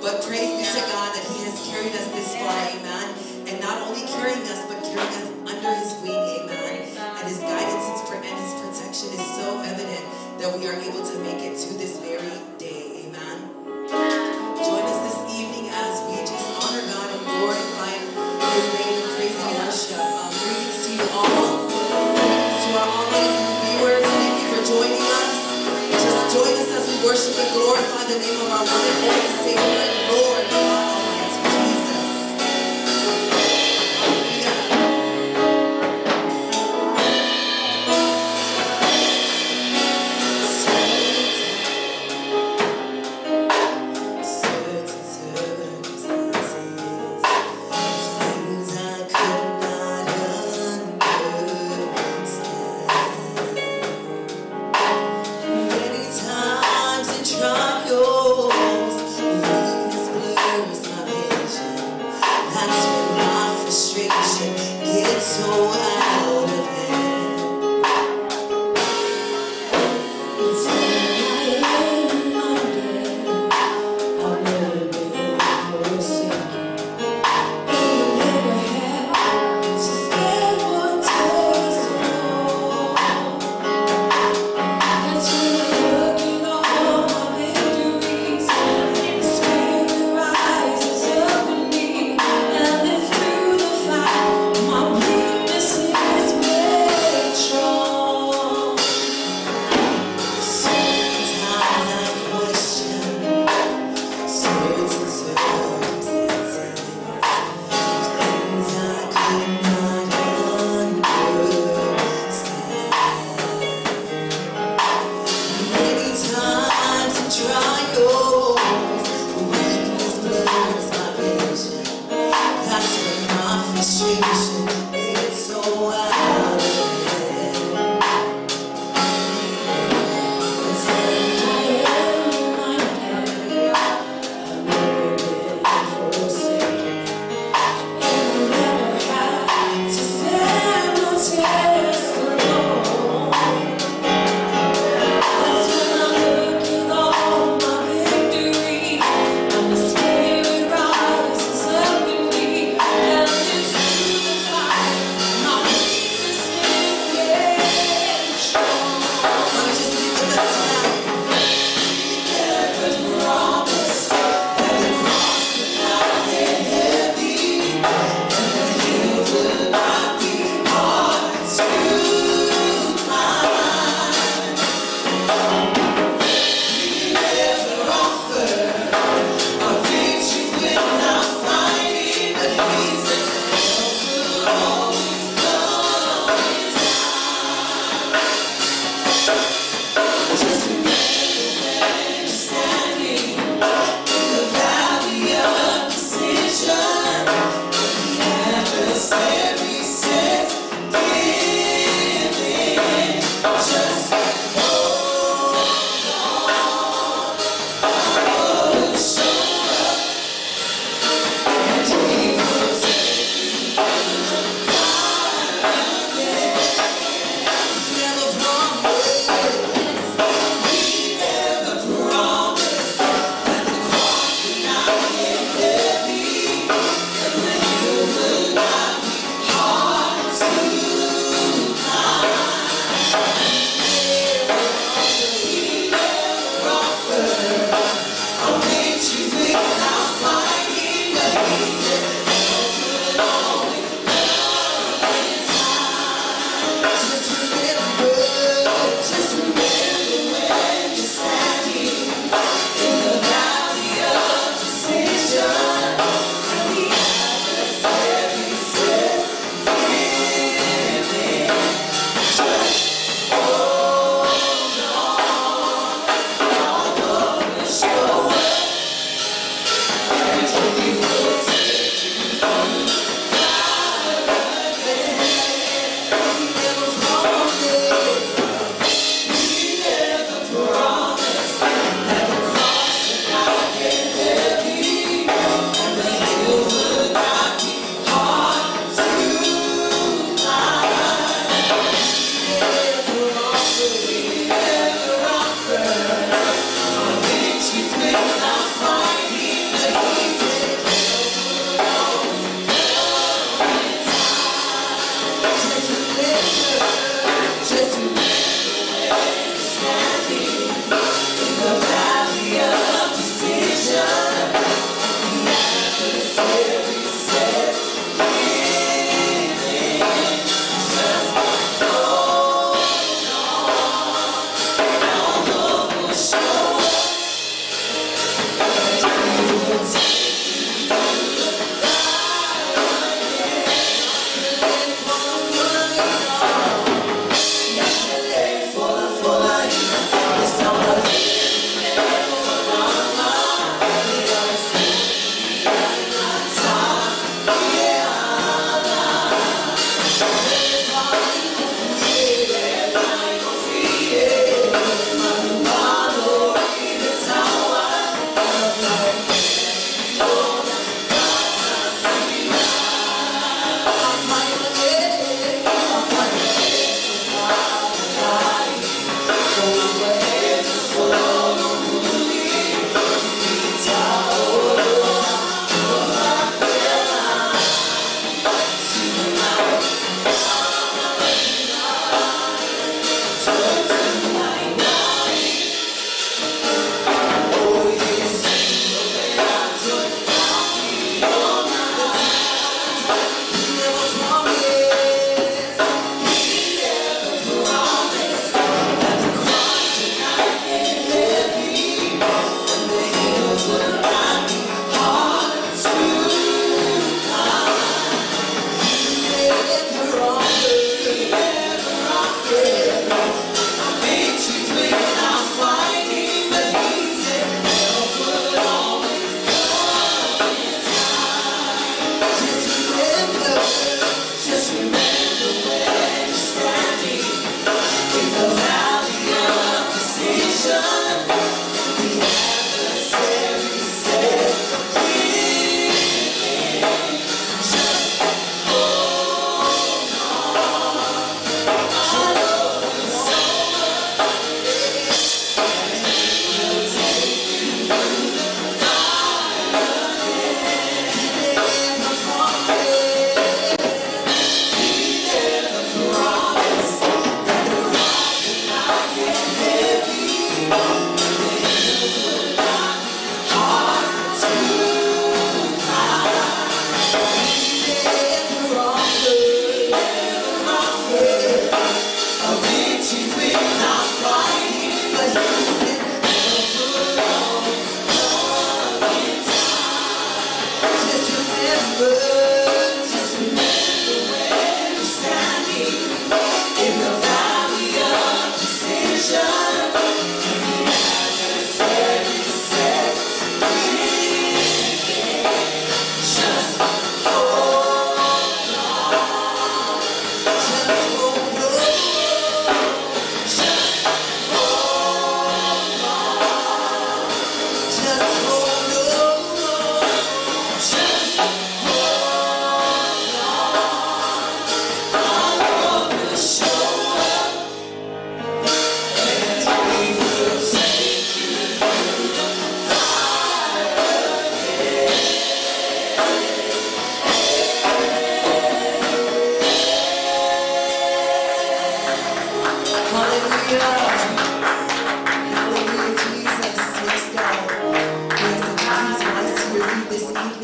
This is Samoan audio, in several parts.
But praise be to God that He has carried us this far, amen. And not only carrying us, but carrying us under His wing, amen. And His guidance and His protection is so evident that we are able to make it to this very day, amen. Join us this evening as we just honor God and glorify His name and praise and worship. Greetings to you all. Greetings to our online viewers. Thank you for joining us. Just join us as we worship and glorify the name of our one and only Savior and Lord, God Almighty Jesus. Hallelujah. Certain circumstances, things I could not understand. Many times in trials, weakness blurs my vision. That's when my frustration gets so out of hand. It's when I am reminded I've never been forsaken, and I never had to stand one test alone. That's when I look at all my victories, and the Spirit rises up in me, and it's through the fire my weakness is made strong. Sometimes I question certain circumstances, things I could not understand. Many times in trials, weakness blurs my vision. That's when my frustration gets so out of hand. It's when I am reminded I've never been forsaken, and I never had to stand no test alone. That's when I look at all my victories, and the Spirit rises up in me, and it's through the fire my weakness is made strong. Why don't you sing with us tonight? He never promised that the cross would not get heavy, and the hill would not be hard to climb. He never offered a victory without fighting, but He said help will always come in time. Just remember when you're standing in the valley of decision, the adversary says, give in. Just hold on. God will show up, and He will take you through the fire again. Never promised. He never promised that the cross would not get heavy, and the hill would not be hard to climb. He never offered a victory without fighting, but He said help will always come in time. Just remember when you're standing in the valley of decision, and the adversary says, give in. Just hold on. God will show up, and He will take you through the fire again. He never promised. He never promised that the cross would not get heavy, and the hill would not be hard to climb. He never offered, He never offered a victory.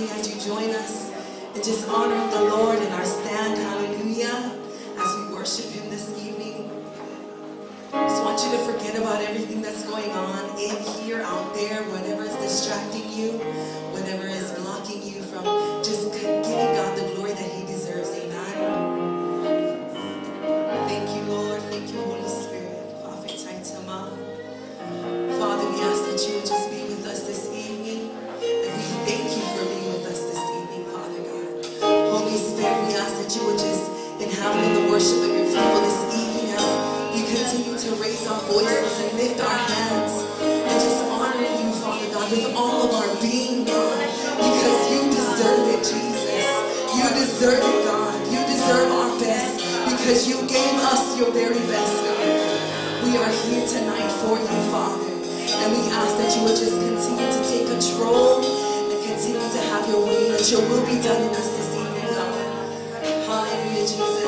evening as you join us in just honoring the Lord in our stand, hallelujah, as we worship Him this evening. Just want you to forget about everything that's going on in here, out there, whatever is distracting you, whatever is blocking you from just giving God the glory that He deserves. Amen. Thank you, Lord. Thank you, Holy Spirit. Father, we ask that you would just be with us this evening. And we thank you for being with us this evening, Father God. Holy Spirit, we ask that you would just inhabit in the worship of your people this evening as we continue to raise our voices and lift our hands and just honor you, Father God, with all of our being, God, because you deserve it, Jesus. You deserve it, God. You deserve our best because you gave us your very best, God. We are here tonight for you, Father. And we ask that you would just continue to take control and continue to have your way. Let your will be done in us this evening, God. Hallelujah, Jesus.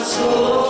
Soul.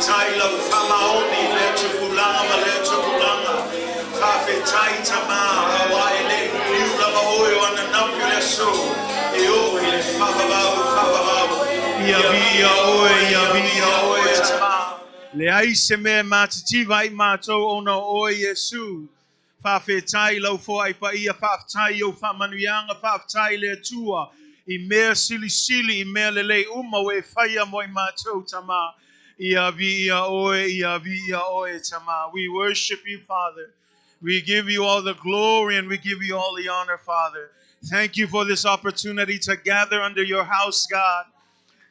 Faafetai i lau faamaoni i lea tupulaga ma lea tupulaga. Faafetai Tamā, auā e le i liliu lava oe o ananafi o le aso e oo i le faavavau, faavavau. Ia viia oe, ia viia oe e Tamā. Leai se mea e matitiva ai matou ona o oe Iesu. Faafetai i lau foai paia, faafetai i ou faamanuiaga, faafetai i le Atua i mea silisili, i mea lelei uma ua e faia mo i matou, Tamā. Ia viia oe, ia viia oe, Tamā. We worship you, Father. We give you all the glory and we give you all the honor, Father. Thank you for this opportunity to gather under your house, God,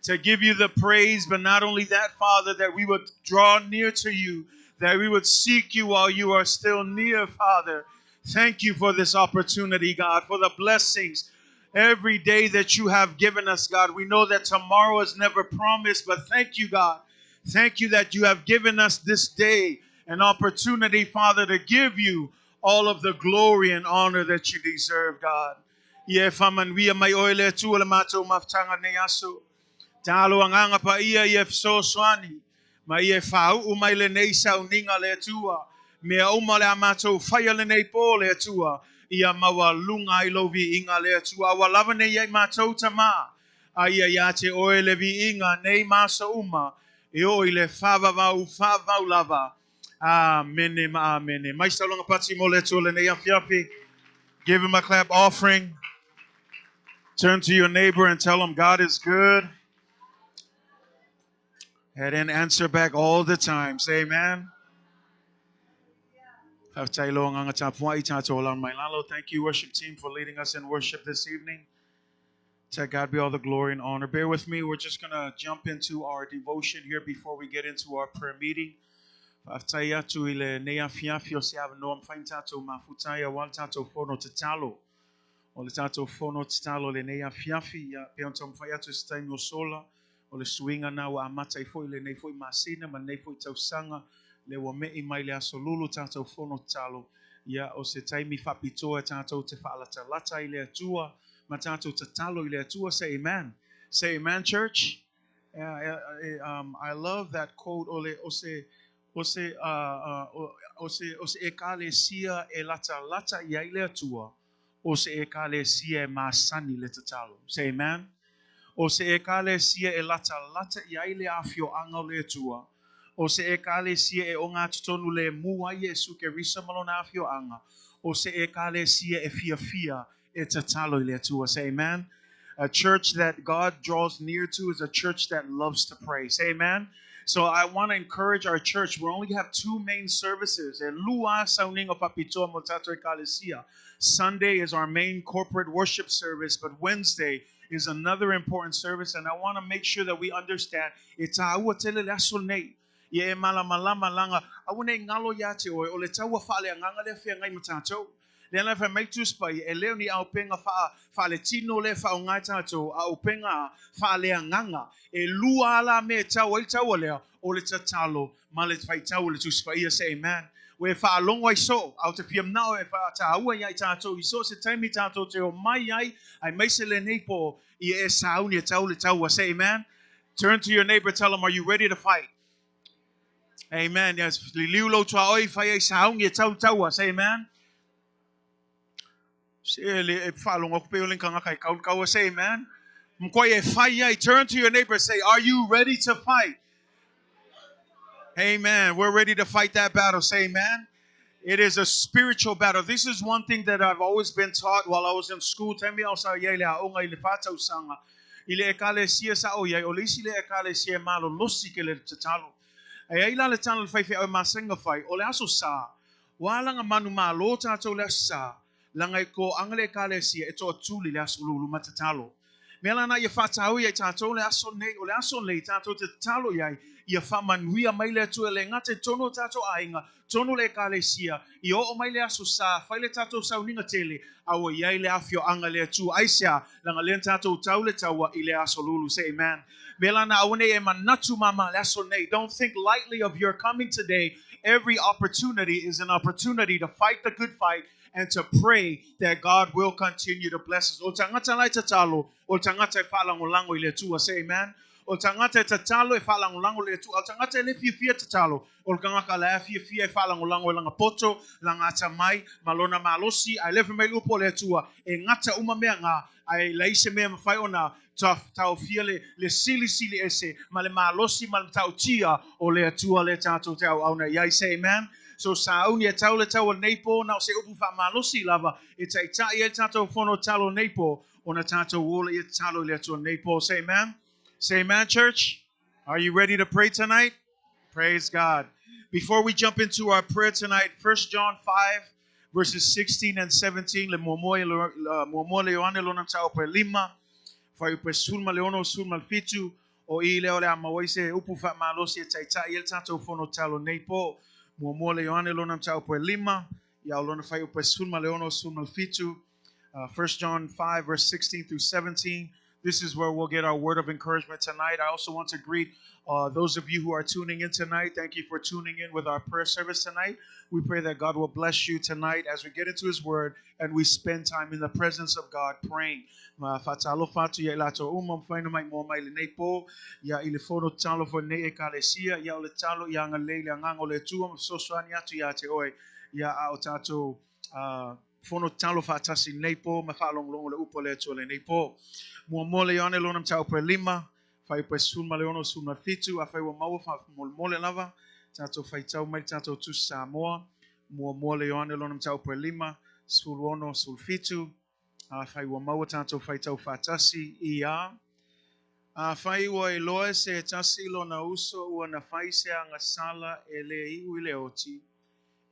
to give you the praise, but not only that, Father, that we would draw near to you, that we would seek you while you are still near, Father. Thank you for this opportunity, God, for the blessings every day that you have given us, God. We know that tomorrow is never promised, but thank you, God. Thank you that you have given us this day an opportunity, Father, to give you all of the glory and honor that you deserve, God. Ia e faamanuia mai oe le Atua le matou mafutaga nei aso. Tatalo Agaga Paia ia e fesoasoani ma ia e faauu mai lenei sauniga le Atua. Mea uma o le a matou faia lenei pō le Atua, ia maualuga ai lou viiga le Atua. Aua lava nei ia i matou Tamā, a ia iā te oe le viiga nei ma aso uma, e oo i le faavavau faavavau lava. Amene ma amene. Mai saulaga pati mo le Atua lenei afiafi. Give him a clap offering. Turn to your neighbor and tell him God is good. And then answer back all the time. Say amen. Thank you, worship team, for leading us in worship this evening. To God be all the glory and honor. Bear with me. We're just going to jump into our devotion here before we get into our prayer meeting. Faafetai atu i lenei afiafi o se avanoa mafai ona tatou mafuta ai aua le tatou fono tatalo. O le tatou fono tatalo i lenei afiafi, ia, pei ona taumafai atu i se taimi ua sola, o le suiga na ua amata ai foi lenei foi masina ma lenei foi tausaga, lea ua me'i mai le Aso Lulu tatou fono tatalo, ia, o se taimi faapitoa tatou te faalatalata ai i le Atua ma tatou tatalo i le Atua. Say amen. Say amen, church. I love that quote o le o se o se o se o se ekalesia e latalata i ai le Atua, o se ekalesia e masani le tatalo. Say amen. O se ekalesia e latalata i ai le afioaga o le Atua, o se ekalesia e ogatotonu lemu ai Iesu Keriso ma lona afioaga, o se ekalesia e fiafia e tatalo i le Atua. Say amen. A church that God draws near to is a church that loves to pray. Say amen. So I want to encourage our church. We only have two main services. E lua sauniga faapitoa mo tatou ekalesia. Sunday is our main corporate worship service, but Wednesday is another important service, and I want to make sure that we understand e tāua tele le aso nei. Ia e malamalama laga, aua ne i galo iā te oe, o le taua faaleagaga lea feagai ma tātou. Lea la e fai mai Tusi Paia, e le o ni aupenga faa, faaletino lea e faaaoga e tātou, a aupenga faaleagaga. E lua lava la mea e tau ai le taua lea, o le tatalo ma le faitau o le Tusi Paia. Say amen. Ua e faalogo ai soo, a ou te fia manao e faataua iā i tātou i so o se taimi tātou te omai ai, aemaise lenei pō, ia e sauni e tau le taua. Say amen. Turn to your neighbor, tell him, are you ready to fight? Amen. Yes. Liliu lou tuaoi, fai ai sauni e tau le taua. Say amen. Se le e faalogo atu pei o le tagata e tau le taua. Say amen. Mkoai e fai ai. Turn to your neighbor, say, are you ready to fight? Amen. We're ready to fight that battle. Say amen. It is a spiritual battle. This is one thing that I've always been taught while I was in school. Taimi a o sa iai le aoga i le whātausaga. I le ekalesia sa o iai, o le isi le ekalesia e malolosi ke le tatalo. E ai la le tala le faifeau e masenga fai, o le aso sa, ua laga manumalo tātou le aso sa, laga i kōaga le ekalesia e toatuli le aso lulu ma tatalo. Mea la na ia whātau ia i tātou le aso nei, o le aso nei tātou te tatalo iai, ia whamanuia mai le Atua le gata i tonu o tātou aiga, tonu le ekalesia, i oo mai le aso sa, fai le tātou sauniga tele, a ua iai le afioaga le Atua. Aisea, laga lea na tātou tau le taua i le aso lulu. Say amen. Mea la na aua nei e manatu māmā le aso nei. Don't think lightly of your coming today. Every opportunity is an opportunity to fight the good fight and to pray that God will continue to bless us. O le tagata la e tatalo, o le tagata e faalagolago i le Atua. Say amen. O le tagata e tatalo e faalagolago i le Atua, a o le tagata e le fiafia e tatalo, o le tagata la e fiafia e faalagolago i lana poto, lana atamai, ma lona malosi, ae le fai mai le upu a le Atua, e gata uma mea na, ae leai se mea e mafai ona taofia le, le silisili ese ma le malosi ma le matautia o le Atua lea tatou te auauna i ai. Say amen. So sauni e tau le tau o lenei pō, na o se upu faamalosi lava e taitai ai le tatou fono tatalo lenei pō, ona tatou ola ia tatalo i le Atua lenei pō. Say amen. Say amen, church. Are you ready to pray tonight? Praise God. Before we jump into our prayer tonight, 1 John 5, verses 16 and 17, le muamua i le muamua le Ioane lona mataupu e lima, fuaiupu e 16 17, o i lea o le a maua ai se upu faamalosi e taitai ai le tatou fono tatalo nei pō. Muamua le Ioane lona mataupu e lima, ia o lona fuaiupu e 16 17. 1 John 5, verse 16 through 17. This is where we'll get our word of encouragement tonight. I also want to greet those of you who are tuning in tonight. Thank you for tuning in with our prayer service tonight. We pray that God will bless you tonight as we get into His Word and we spend time in the presence of God praying. Ma faatalofa atu ia i latou uma mafai ona maimoa mai lenei pō, ia i le fono tatalo foi lenei Ekalesia, ia o le tatalo ia agalelei le agaga o le Atua ma fesoasoani atu ia te oe, ia a o tatou fono tatalo faatasi lenei pō ma faalogologo le upu a le Atua lenei pō. Muamua le Ioane lona mataupu e lima, fuaiupu e 16 17, afai ua maua faamolemole lava, tatou faitau mai le tatou Tusi Samoa. Muamua le Ioane lona mataupu e lima, 16 17, afai ua maua tatou faitau faatasi ia. Afai ua iloa e se tasi lona uso ua na fai se agasala e le iu i le oti,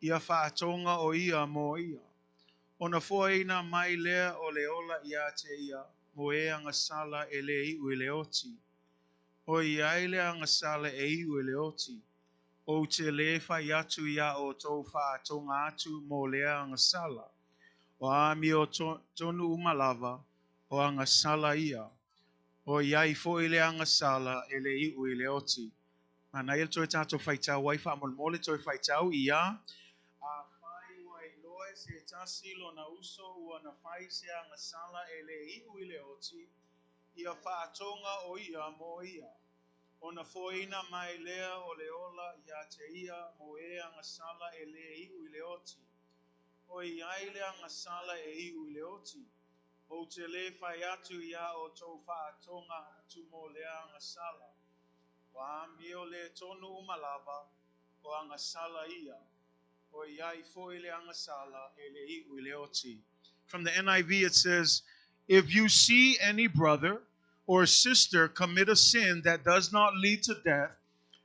ia faatoga o ia mo ia. Ona foaiina mai lea o le ola ia te ia mo e agasala e le iu i le oti. O i ai le agasala e iu i le oti. Ou te le fai atu ia outou faatoga atu mo lea agasala. O amio tonu uma lava o agasala ia. O i ai foi le agasala e le iu i le oti. Manaia le toe tatou faitau ai faamolemole toe faitau ia. Afai ua iloa e se tasi lona uso ua na fai se agasala e le iu i le oti, ia faatoga o ia mo ia. Ona foaiina mai lea o le ola ia te ia mo e agasala e le iu i le oti. O i ai le agasala e iu i le oti. Ou te le fai atu ia outou faatoga atu mo lea agasala. O amio le tonu uma lava, o agasala ia. O i ai foi le agasala e le iu i le oti. From the NIV it says, "If you see any brother or sister commit a sin that does not lead to death,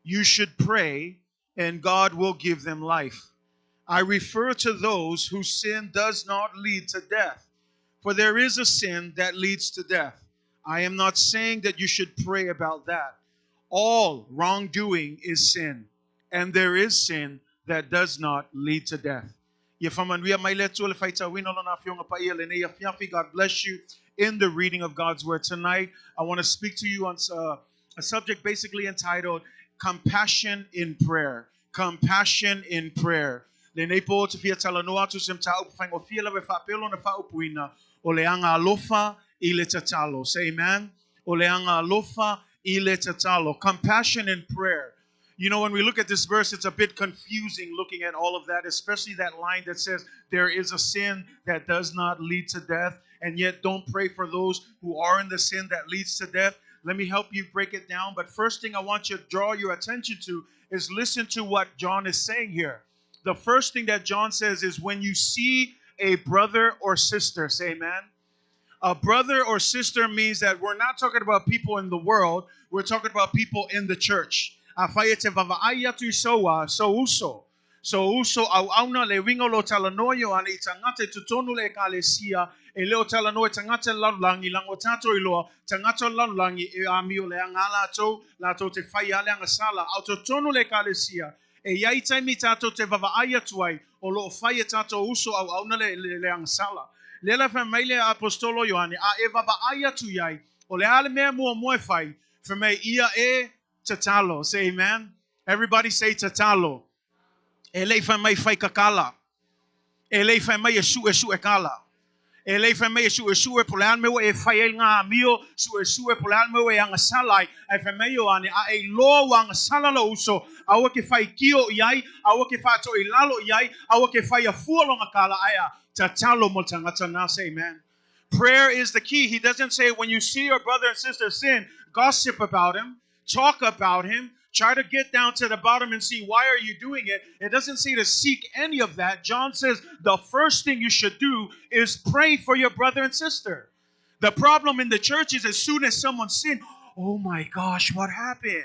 you should pray and God will give them life. I refer to those whose sin does not lead to death. For there is a sin that leads to death. I am not saying that you should pray about that. All wrongdoing is sin, and there is sin that does not lead to death." Ia faamanuia mai le Atua le faitauina o lona afioga paia lenei afiafi. God bless you in the reading of God's word tonight. I want to speak to you on a subject basically entitled Compassion in Prayer. Compassion in Prayer. Lenei pō te fia talanoa atu se mataupu faigofie lava e faapea lona faaupuina o le aga alofa i le tatalo. Say amen. O le aga alofa i le tatalo. Compassion in prayer. When we look at this verse, it's a bit confusing looking at all of that, especially that line that says there is a sin that does not lead to death, and yet don't pray for those who are in the sin that leads to death. Let me help you break it down. But first thing I want you to draw your attention to is listen to what John is saying here. The first thing that John says is when you see a brother or sister, say amen. A brother or sister means that we're not talking about people in the world, we're talking about people in the church. Afai e te vaavaai atu i sou, sou uso. Sou uso auauna le uiga o lo talanoa Ioane i tagata i totonu le ekalesia e le o talanoa i tagata le lalolagi leaga o tatou iloa tagata o le lalolagi e amio leaga a latou latou te fai a le agasala a o totonu le ekalesia e iai taimi tatou te vaavaai atu ai o loo fai e tatou uso auauna le agasala lea la fai mai le apostolo Ioane a e vaavaai atu iai o le a le mea muamua e fai fai mai ia e tatalo. Say amen. Everybody say tatalo. E le i fai mai fai kakala. E le i fai mai e sue sue kala. E le i fai mai e suesue po o le a le mea ua e fai ai le amio, suesue po o le a le mea ua e agasala ai, ae fai mai Ioane, a e iloa ua agasala lou uso, aua ke faitio i ai, aua ke faatoilalo i ai, aua ke faia fua lona kala, ae a tatalo mo le tagata na. Say amen. Prayer is the key. He doesn't say when you see your brother and sister sin, gossip about him, talk about him, try to get down to the bottom and see why are you doing it. It doesn't say to seek any of that. John says the first thing you should do is pray for your brother and sister. The problem in the church is as soon as someone sinned, oh my gosh, what happened?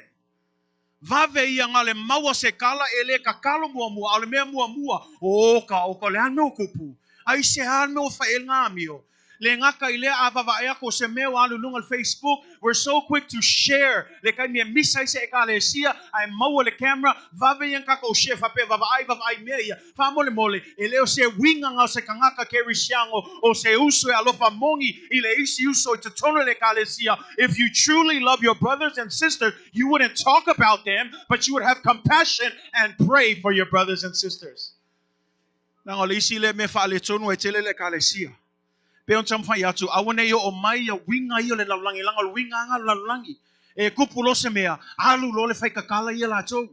Vave ia nga le maua se kala e le kakalo muamua, a o le mea muamua, o ka, o ka le a le mea o kupu. Ai se a le mea o fai e le ngā amio. Le gata i lea a vaavaai atu o se mea ua alu i luga o le Facebook, we're so quick to share le taimi e misa ai se Ekalesia ae maua le camera, vave ia ona tatou share faapea vaavaai vaavaai mea ia. Faamolemole, e le o se uiga na o se tagata kerisiano o se uso e alofa moni i le isi uso i totonu o le Ekalesia. If you truly love your brothers and sisters, you wouldn't talk about them, but you would have compassion and pray for your brothers and sisters. Leaga o le isi lea mea faaletonu ai tele le Ekalesia. Pei ona taumafai atu, aua ne i oo mai ia uiga ia o le lalolagi, leaga o le uiga lava o le lalolagi. E kupu loa se mea, alu loa le faikakala ia latou.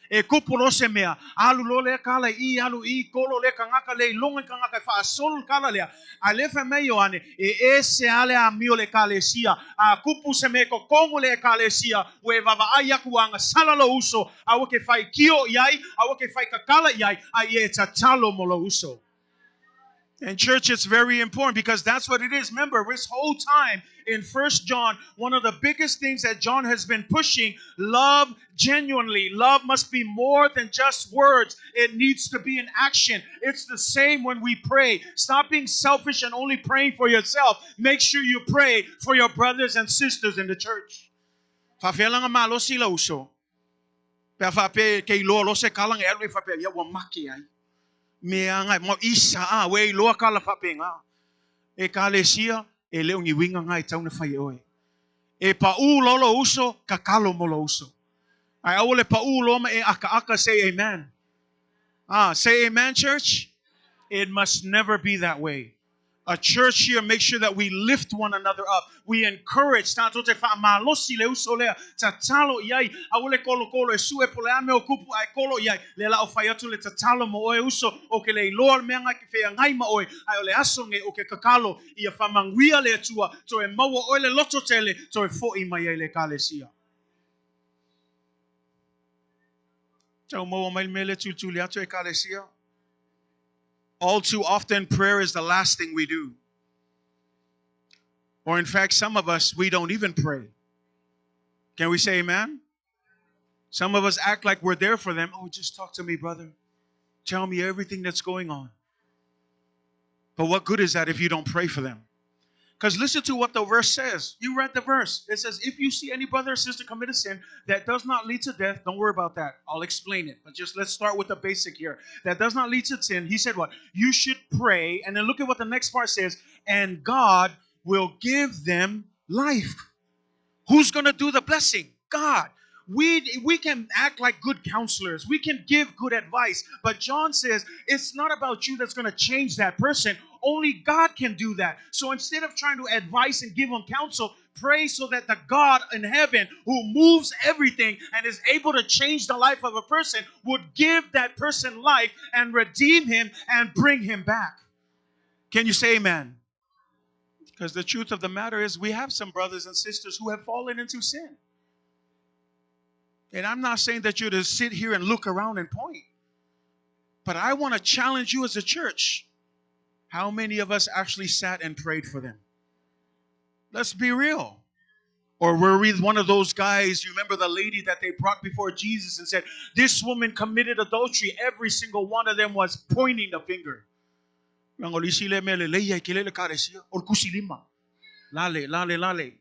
E kupu loa se mea, alu loa lea kala i i, alu i i, kolo lea kagaka lea i luga i kagaka e faasolo le kala lea. A lea fai mai Ioane, e ese lava le amio o le Ekalesia. A kupu se mea e totogo le Ekalesia, ua e vaavaai atu ua agasala lou uso, aua ke faitio i ai, aua ke faikakala i ai, a ia e tatalo mo lou uso. And church, it's very important because that's what it is. Remember, this whole time in 1 John, one of the biggest things that John has been pushing, love genuinely. Love must be more than just words. It needs to be in action. It's the same when we pray. Stop being selfish and only praying for yourself. Make sure you pray for your brothers and sisters in the church. Faafealaga malosi lau uso. Pe a faapea ke iloa loa se kala e alu e faapea, ia ua make ai. Mea nga mau isa a ua e iloa kala faapena. Ekalesia, e le o ni uiga na e tatau ona fai e oe. E paʻū loa lou uso, tatalo mo lou uso. Ae aua le paʻū loa ma e akaaka, say amen. Ah, say amen, church? It must never be that way. A church here, make sure that we lift one another up. We encourage, tatou te faamalosi le uso lea, tatalo i ai, aua le kolokolo e sue po o le a mea o kupu ae kolo i ai, lea la o fai atu le tatalo mo oe uso, o ke le iloa le mea nga ke feagai ma oe, ae o le aso nei o ke kakalo ia faamanuia le Atua, toe maua oe le loto tele, toe foʻi mai ai le Ekalesia. Tau maua mai le mea lea tulituli atu Ekalesia. All too often, prayer is the last thing we do. Or in fact, some of us, we don't even pray. Can we say amen? Some of us act like we're there for them. Oh, just talk to me, brother. Tell me everything that's going on. But what good is that if you don't pray for them? Because listen to what the verse says. You read the verse. It says, if you see any brother or sister commit a sin that does not lead to death, don't worry about that. I'll explain it. But just let's start with the basic here. That does not lead to sin. He said what? You should pray. And then look at what the next part says. And God will give them life. Who's going to do the blessing? God. We can act like good counselors. We can give good advice. But John says it's not about you that's going to change that person. Only God can do that. So instead of trying to advise and give them counsel, pray so that the God in heaven who moves everything and is able to change the life of a person would give that person life and redeem him and bring him back. Can you say amen? Because the truth of the matter is we have some brothers and sisters who have fallen into sin. And I'm not saying that you're to sit here and look around and point. But I want to challenge you as a church. How many of us actually sat and prayed for them? Let's be real. Or were we one of those guys, you remember the lady that they brought before Jesus and said, this woman committed adultery. Every single one of them was pointing the finger. Lale, lale, lale.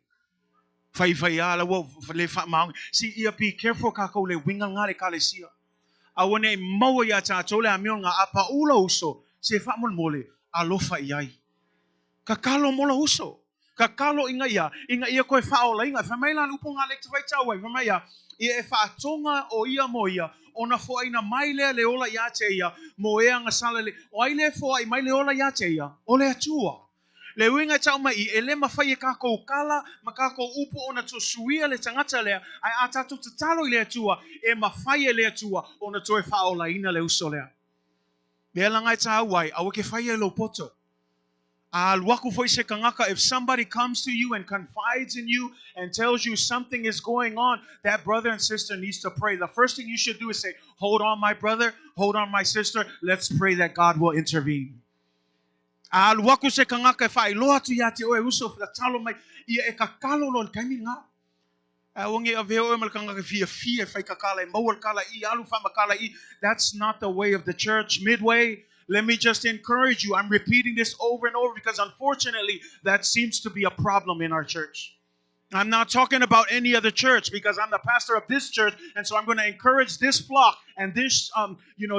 Fai fai ala ua le faamaoni. See, ia be careful kākou le uiga nga le Ekalesia. Aua ne i maua iā tātou le amio nga a paʻū lou uso, se faamolemole, alofa i ai. Kakalo mo lou uso. Kakalo ina ia, ina ia koe faaolaina. Fai mai la le upu nga le te faitau ai, fai mai ia, ia e faatoga o ia mo ia, ona foaina mai lea le ola iā te ia, mo e agasala le, o ai le foai mai le ola iā te ia? O le Atua. Le uiga e ta'u mai i, e lē mafai e kākou kala ma kākou upu ona toe suia le tagata lea, ae a tatou tatalo i le Atua, e mafai e le Atua ona toe faaolaina le uso lea. Mea laga e tāua ai, aua e te faia i lou poto. A alu aku foi se tagata, if somebody comes to you and confides in you and tells you something is going on, that brother and sister needs to pray. The first thing you should do is say, "Hold on, my brother, hold on, my sister, let's pray that God will intervene." A alu aku se tagata e faailoa atu iā te oe uso tatalo mai ia e tatalo loa i le taimi lena. Ae aua ne i avea oe ma le tagata fiafia e fai tatala e maua le tala i alu faamatala i. That's not the way of the church. Midway, let me just encourage you. I'm repeating this over and over because unfortunately that seems to be a problem in our church. I'm not talking about any other church because I'm the pastor of this church, and so I'm going to encourage this flock and this,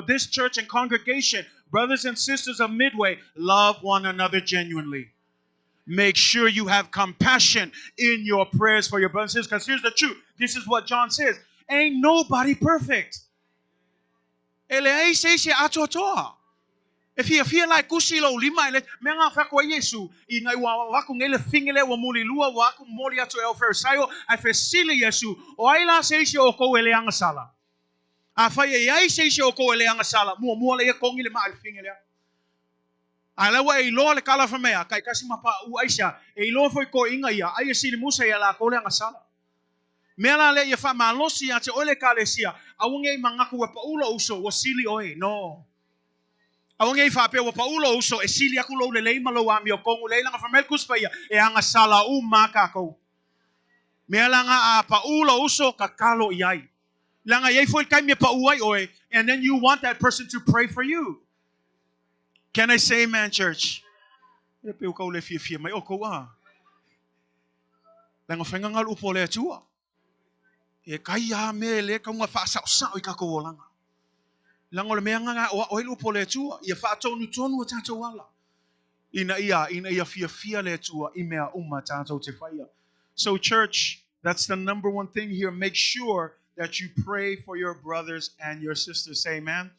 this church and congregation, brothers and sisters of Midway, love one another genuinely. Make sure you have compassion in your prayers for your brothers and sisters. Because here's the truth. This is what John says. Ain't nobody perfect. E leai se isi e atoatoa. E fiafia la e kusi i lou lima e le mea nga fai atu ai Iesu ina ua avatu nei le fine lea ua mulilua ua atu momoli atu e au Farisaio ae fesili Iesu, O ai la se isi o outou e le agasala? Afai e i ai se isi o outou e le agasala, muamua lea ia togi le maa i le fine lea. Ae la ua e iloa le tala fai mai a taitasi ma paʻu aisea e iloa foi toeaiina ia ai e sili musa ia latou le agasala. Mea la lea ia faamalosi ia te oe le Ekalesia, aua nei manatu ua pau lou uso ua sili oe. No. Aua nei faapea ua pau lou uso e sili atu lou lelei ma lou amiotonu. Leai leaga fai mai le Tusi Paia, e agasala uma a tatou. Mea la na a pau lou uso, tatalo i ai. Leaga e i ai foi le taimi e pau ai oe, and then you want that person to pray for you. Can I say amen, church? E pei ua tau le fiafia mai outou a. Leaga faiga na o le upu a le Atua. E kai a mea e le tau na faasaosao i tatou olaga. Leaga o le mea na o ao ai le upu a le Atua, ia faatonutonu a tatou ala. Ina ia, ina ia fiafia le Atua i mea uma tatou te faia. So church, that's the number one thing here. Make sure that you pray for your brothers and your sisters. Say amen.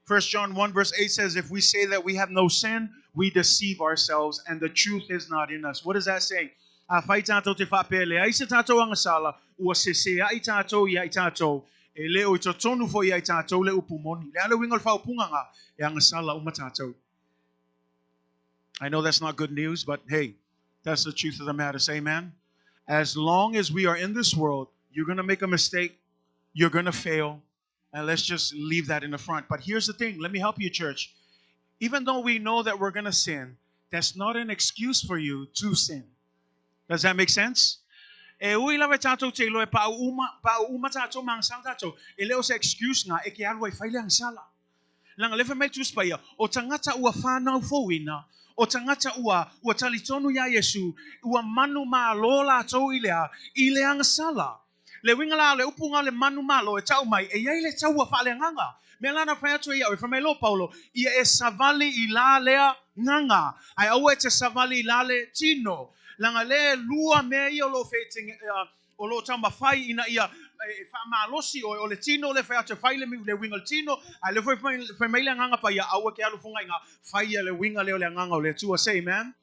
1 John 1 verse 8 says, if we say that we have no sin, we deceive ourselves and the truth is not in us. What does that say? Afai tātou te faapea e leai se tātou agasala, ua seseaʻi tātou ia i tātou, e le o i totonu foi ia i tātou le upu moni. Le a le uiga o le faaupuga nga, e agasala uma tātou. I know that's not good news, but hey, that's the truth of the matter. Say amen. As long as we are in this world, you're going to make a mistake, you're going to fail, and let's just leave that in the front. But here's the thing. Let me help you, church. Even though we know that we're going to sin, that's not an excuse for you to sin. Does that make sense? E ui lava e tātou te iloa e pau uma, pau uma tātou ma agasala tātou, e le o se excuse nga e ke alu ai fai le agasala. Leaga lea fai mai le Tusi Paia, o tagata ua whanau fouina, o tagata ua, ua talitonu iā Iesu, ua manumalo latou i le a, i le agasala. Le uiga la o le upu nga o le manumalo e ta'u mai, e i ai le taua faaleagaga. Mea la na fai atu ai iaʻu, e fai mai loa Paulo, ia e savali i la lea gaga, ae aua e te savali i la le tino. Leaga lea e lua mea ia o lo o feetege, o lo o taumafai ina ia e faamalosi oe, o le tino lea e fai atu e fai le, le uiga o le tino, ae lea foi fai mai le Agaga Paia, aua e te alu fuga i ina, faia le uiga lea o le Agaga o le Atua. Say amen.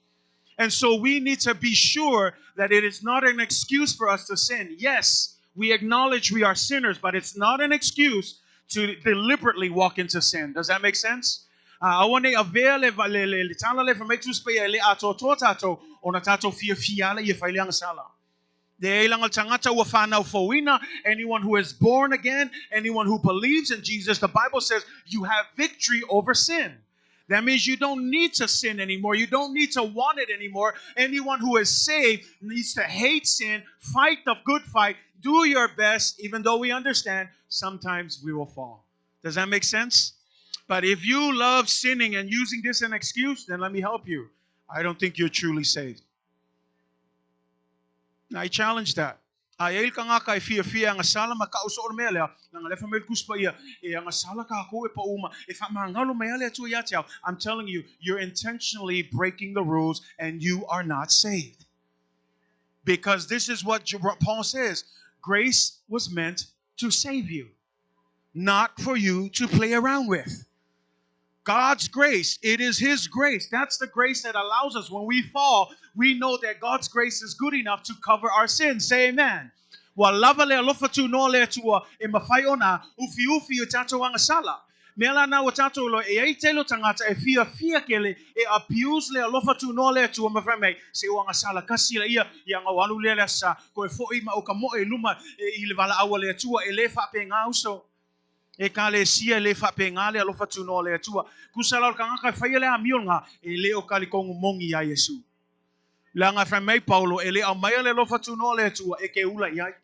And so we need to be sure that it is not an excuse for us to sin. Yes, we acknowledge we are sinners, but it's not an excuse to deliberately walk into sin. Does that make sense? Aua nei avea le, le, le, le tala lea fai mai Tusi Paia e le atoatoa tātou, ona tātou fiafia ala ia fai le agasala. Leai leaga o le tagata ua whanau fouina, anyone who is born again, anyone who believes in Jesus, the Bible says you have victory over sin. That means you don't need to sin anymore. You don't need to want it anymore. Anyone who is saved needs to hate sin, fight the good fight, do your best, even though we understand sometimes we will fall. Does that make sense? But if you love sinning and using this as an excuse, then let me help you. I don't think you're truly saved. I challenge that. A e ai le tagata e fiafia e agasala ma ta'u soo le mea lea, leaga lea fai mai le Tusi Paia, e agasala kākou e pau uma, e faamagalo mai lava le Atua ia te au. I'm telling you, you're intentionally breaking the rules and you are not saved. Because this is what Paul says, grace was meant to save you, not for you to play around with. God's grace, it is His grace. That's the grace that allows us when we fall, we know that God's grace is good enough to cover our sins. Say amen. Ua lava le alofa tunoa o le Atua e mafai ona ufiufi i o tatou agasala. Mea la na ua tatou iloa e i ai tele o tagata e fiafia kele e abuse le alofa tunoa o le Atua ma fai mai, se ua agasala kasi laia ia ga ou alu lea le Aso Sa, koe foʻi ma ou ka moe i luma i le valaau a le Atua e le faapega uso. Ekalesia e le faapega le alofa tunoa o le Atua. Tusa la o le tagata e faia le amio lena, e le o talitogu moni iā Iesu. Leaga e fai mai Paulo, e le aumaia le alofa tunoa o le Atua e te ula i ai.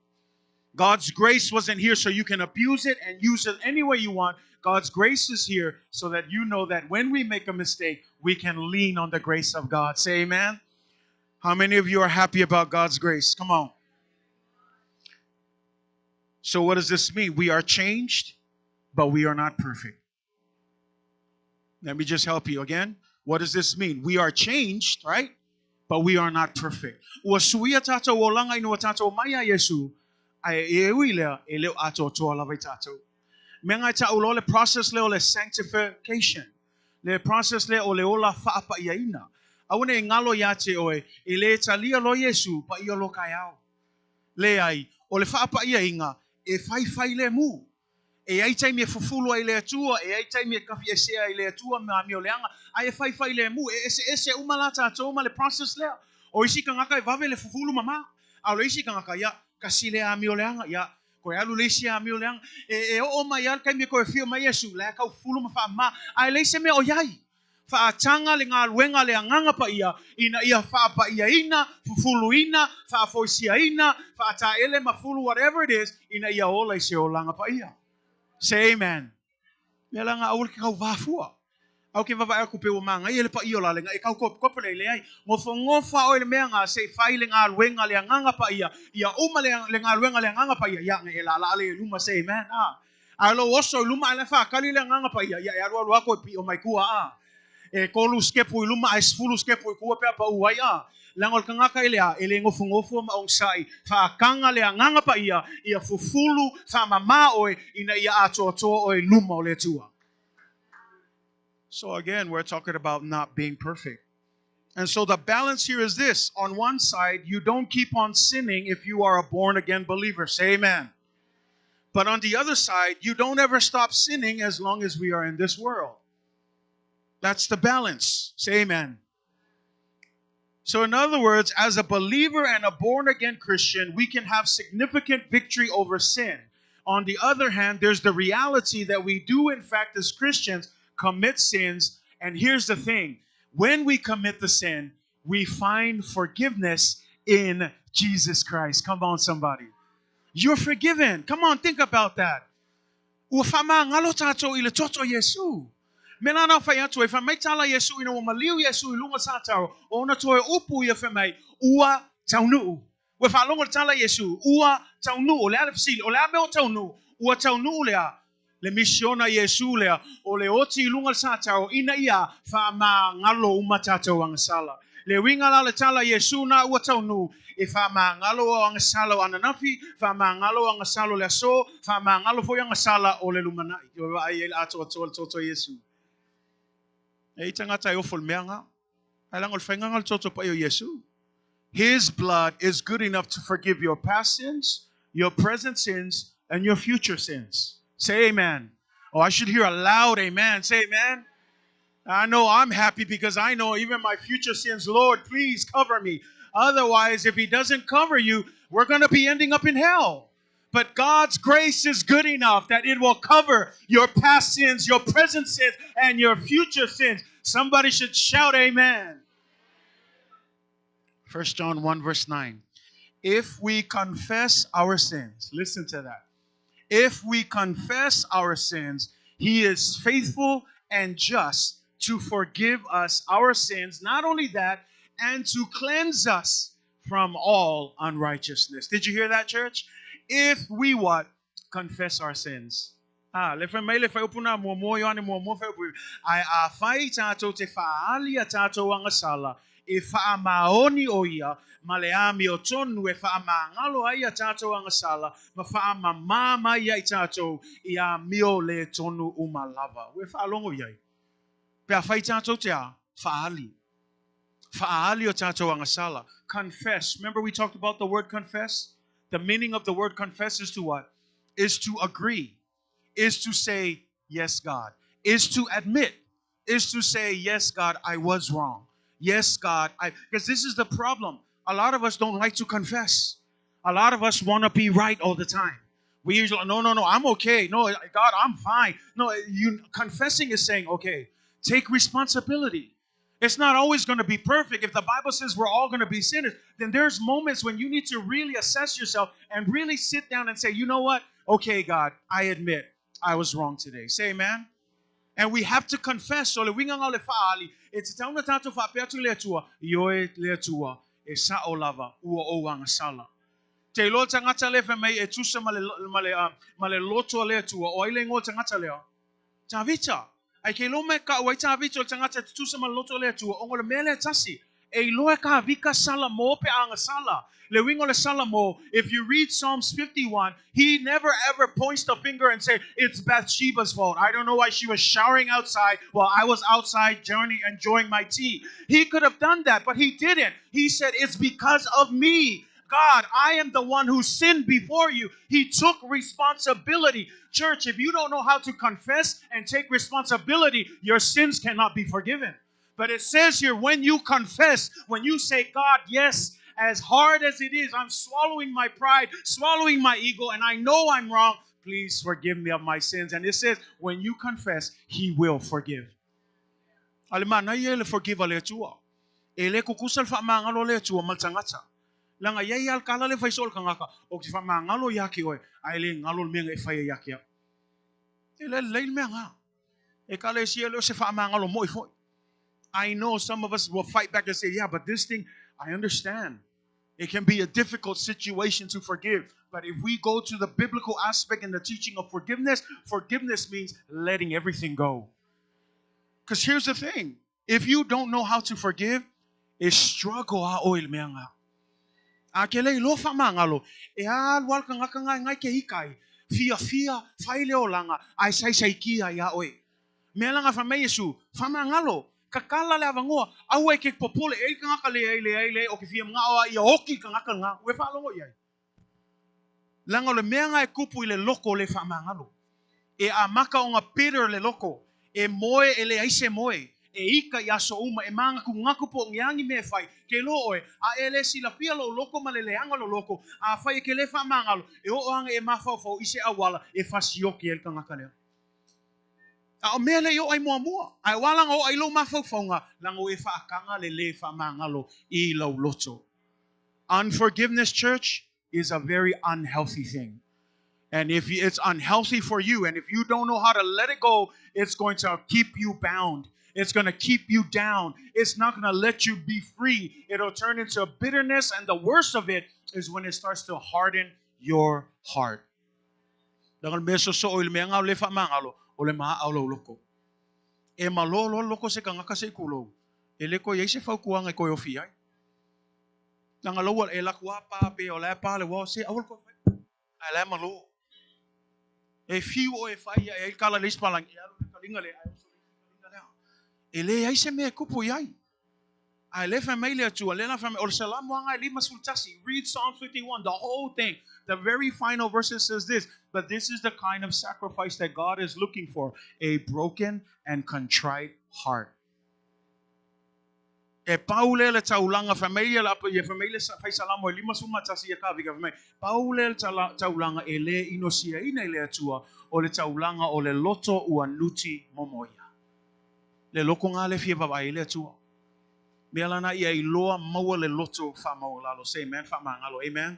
God's grace wasn't here so you can abuse it and use it any way you want. God's grace is here so that you know that when we make a mistake, we can lean on the grace of God. Say amen. How many of you are happy about God's grace? Come on. So what does this mean? We are changed, but we are not perfect. Let me just help you again. What does this mean? We are changed, right? But we are not perfect. Ua suia tatou olaga ina ua tatou mai iā Iesu, ae e ui lea, e le o atoatoa lava i tatou. Mea nga e taʻu loa le process lea o le sanctification. Le process lea o le ola faapaiaina. Aua ne i galo iā te oe, e le talia loa Iesu, paia loa kaeao. Leai, o le faapaiaina e faifai lemu. E ai taimi e fufulu ai le Atua, e ai taimi e kafiesea ai le Atua ma amio leaga, ae e faifai lemu, e eseese uma la tatou ma le process lea. O isi tagata e vave le fufulu mama, a o le isi tagata, ia, kasi le amio leaga, ia, koe alu le isi amio leaga. E, e oo mai lava le taimi e toe afio mai Iesu, la e tau fufulu ma faamama, ae leai se mea o i ai. Faataga le galuega a le Agaga Paia ina ia faapaiaina, fufuluina, faafoisiaina, faataele ma fulu whatever it is ina ia ola i se olaga paia. Say amen. Mea la nga aua le ke kau vafua. Au ke vavae aku pe ua magaia le paia o la lenga e kau kopekope lea leai. Gofogofa oe le mea nga se i fai le galuega a le Agaga Paia ia uma le le galuega a le Agaga Paia ia nga e laalaa le luma. Say amen. Ah. A lou oso i luma ae la e faakali le Agaga Paia, ia e alualu aku e piʻo mai tua, a e kolu sikepu i luma ae sefulu sikepu i tua pe a paʻu ai, a leaga o le tagata i le a, e le nofonofo ma onosai, faakaga le Agaga Paia ia fufulu faamamā oe ina ia atoatoa oe i luma o le Atua. So again, we're talking about not being perfect. And so the balance here is this. On one side, you don't keep on sinning if you are a born-again believer. Say amen. But on the other side, you don't ever stop sinning as long as we are in this world. That's the balance. Say amen. So in other words, as a believer and a born-again Christian, we can have significant victory over sin. On the other hand, there's the reality that we do, in fact, as Christians, commit sins. And here's the thing. When we commit the sin, we find forgiveness in Jesus Christ. Come on, somebody. You're forgiven. Come on, think about that. Ua faamagalo tatou i le toto o Iesu. Me lana fai atu ai, fai mai tala Iesu ina ua maliu Iesu i luga o satao, o ona toe upu ia fai mai, ua taunuu. Ua faalogo le tala Iesu, ua taunuu. O le a le fesili? O le a mea ua taunuu? Ua taunuu le a? Le misiona Iesu lea, o le oti i luga o le satao ina ia faamagalo uma tatou agasala. Le uiga la o le tala Iesu na ua taunuu, e faamagalo o agasala o ananafi, faamagalo o agasala o le aso, faamagalo foi agasala o le lumanai. Ua vaai ai le atoatoa le toto Iesu. E i tagata e ofo i le mea nga. Ae leaga o le faiga nga o le toto paia o Iesu. His blood is good enough to forgive your past sins, your present sins, and your future sins. Say amen. Oh, I should hear a loud amen. Say amen. I know I'm happy because I know even my future sins, Lord, please cover me. Otherwise, if he doesn't cover you, we're going to be ending up in hell. But God's grace is good enough that it will cover your past sins, your present sins, and your future sins. Somebody should shout amen. 1 John 1 verse 9. If we confess our sins, listen to that. If we confess our sins, he is faithful and just to forgive us our sins. Not only that, and to cleanse us from all unrighteousness. Did you hear that, church? If we what? Confess our sins. Ah, le whai mai le whai upu nā muamua, Ioane muamua whai upu. Ae afai tatou te faaali a tatou agasala, e faamaoni ʻo ia ma le amio tonu e faamagalo ai a tatou agasala ma faamamā mai ia i tatou i amio le tonu uma lava. Ua e faalogo i ai? Pe afai tātou te a, whaali. Whaali o tātou agasala. Confess. Remember we talked about the word confess? The meaning of the word confess is to what? Is to agree. Is to say, yes, God. Is to admit. Is to say, yes, God, I was wrong. Yes, God, I... Because this is the problem. A lot of us don't like to confess. A lot of us want to be right all the time. We usually, no, no, no, I'm okay. No, God, I'm fine. No, you confessing is saying, okay, take responsibility. It's not always going to be perfect. If the Bible says we're all going to be sinners, then there's moments when you need to really assess yourself and really sit down and say, you know what? Okay, God, I admit I was wrong today. Say amen. And we have to confess. So le uiga o le fa'aali, e tatau ona tātou faapea atu i le Atua, ioe le Atua, e sa'o lava, ua ou agasala. Te iloa le tagata lea fai mai e tusa ma le, ma le, ma le loto a le Atua, o ai le igoa o le tagata lea? Tavita. Ai ke iloa mai ka'u ai Tavita o le tagata e tutusa ma le loto a le Atua, ona o le mea lea e tasi, e iloa e Kavika Salamo pe a agasala. Le uiga o le Salamo, if you read Psalms 51, he never ever points the finger and say, it's Bathsheba's fault. I don't know why she was showering outside while I was outside journey, enjoying my tea. He could have done that, but he didn't. He said, it's because of me. God, I am the one who sinned before you. He took responsibility. Church, if you don't know how to confess and take responsibility, your sins cannot be forgiven. But it says here, when you confess, when you say, God, yes, as hard as it is, I'm swallowing my pride, swallowing my ego, and I know I'm wrong. Please forgive me of my sins. And it says, when you confess, he will forgive. A le manaia e le forgive a le Atua. E le kukusa le faamagalo a le Atua ma le tagata. Leaga ia ia le kala le fai so o le tagata, o ke faamagalo ia ke oe, a e le galo le mea e fai ai ia ke au. E le lelei le mea nga. E kala e sia le o se faamagalo mo'i foi. I know some of us will fight back and say, yeah, but this thing, I understand. It can be a difficult situation to forgive. But if we go to the biblical aspect in the teaching of forgiveness, forgiveness means letting everything go. Because here's the thing. If you don't know how to forgive, e struggle a oe i le mea nga. A ke le iloa faamagalo, e alu lava le tagata nga e ngai ke ika ai, fiafia, fai le olaga, ae saisaikia ia oe. Mea laga fai mai Iesu, Faamagalo, kakala le avanoa, aua e ke popole, e i le tagata leai, leai, leai, o ke fia mana'o a ia oki le tagata lena, ua e faalogo i ai. Leaga o le mea nga e kupu i le loko o le faamagalo. E amata ona bitter le loko, e moe e leai se moe, e ika i aso uma, e mānatunatu po o ni a ni mea e fai, ke iloa oe, a e le silafia lou loko ma le leaga o lou loko, afai e ke le faamagalo, e oo ana e mafaufau i se auala e fasioki ai le tagata lea. A o mea le i oo ai muamua, ae ua ala ona oo ai lou mafaufauga, leaga ua e faataga le le faamagalo i lou loto. Unforgiveness, church, is a very unhealthy thing. And if it's unhealthy for you, and if you don't know how to let it go, it's going to keep you bound. It's going to keep you down. It's not going to let you be free. It'll turn into bitterness, and the worst of it is when it starts to harden your heart. Leaga o le mea sosoo i le mea nga o le faamagalo, o le ma'a o lou loko. E malo loa le loko o se tagata se i kulou, e le toe i ai se fautuaga e toe ofi ai. Leaga loua e laku a pa pe o la e pa le uao se aua le toe fai. Ae la e malo. E fiu oe e fai ia e ai le kala i le isi palagi, e alu i le kaliga lea ae oso i le isi kaliga lea. E leai se mea e kupu i ai. Ae le fai mai le Atua, lea la fai mai, o le Salamo lava e 51. Read Psalm 51, the whole thing. The very final verse says this, but this is the kind of sacrifice that God is looking for, a broken and contrite heart. E pau lea le taulaga, fai mai ia ia fai mai le fai Salamo e 51 ia Kavika, fai mai, pau lea le taulaga e le inosiaina i le Atua, o le taulaga o le loto ua nuti momoia. Le loko nga le fia vaavaai ai le Atua. Mea lana ia iloa maua le loto faamaualalo. Say amen, faamagalo. Amen.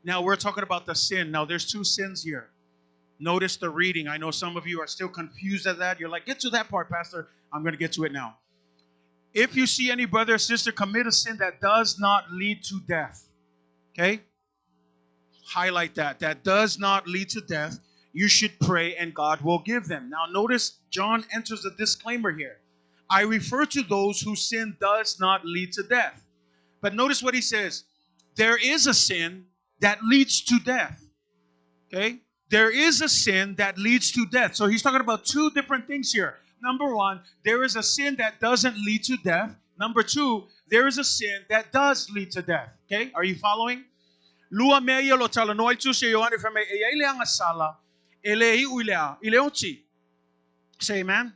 Now we're talking about the sin. Now there's two sins here. Notice the reading. I know some of you are still confused at that. You're like, get to that part, Pastor. I'm going to get to it now. If you see any brother or sister commit a sin that does not lead to death, okay? Highlight that. That does not lead to death. You should pray and God will give them. Now notice John enters a disclaimer here. I refer to those whose sin does not lead to death. But notice what he says. There is a sin that leads to death. Okay? There is a sin that leads to death. So he's talking about two different things here. Number one, there is a sin that doesn't lead to death. Number two, there is a sin that does lead to death. Okay? Are you following? Lua mea ia o lo o talanoa ai le Tusi a Ioane fai mai e i ai le agasala e le iu i le a, i le oti. Say amen.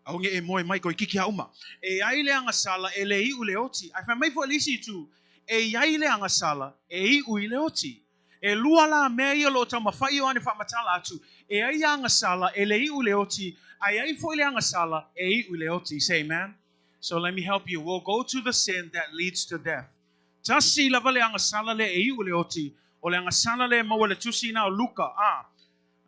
Aoge e moe mai koe kiki a uma. E i ai le agasala e le iu i le oti. Ae fai mai foi le isi itu, e i ai le agasala e iu i le oti. E lua la mea ia o lo o taumafai Ioane faamatala atu, e ai agasala e le iu i le oti, ae i ai foi le agasala e iu i le oti. Say amen. So let me help you. We'll go to the sin that leads to death. Tasi lava le agasala lea e iu i le oti, o le agasala lea e maua i le tusi ina o Luka, a.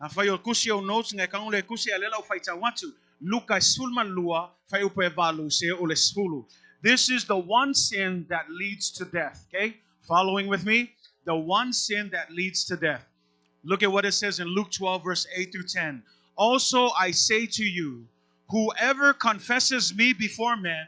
Afai o kusi ou notes ngai kago le kusi a lea la ou faitau atu. Luka e 12, fuaiupu e 8 seia oo i le 10. This is the one sin that leads to death. Okay? Following with me? The one sin that leads to death. Look at what it says in Luke 12, verse 8 through 10. Also, I say to you, whoever confesses me before men,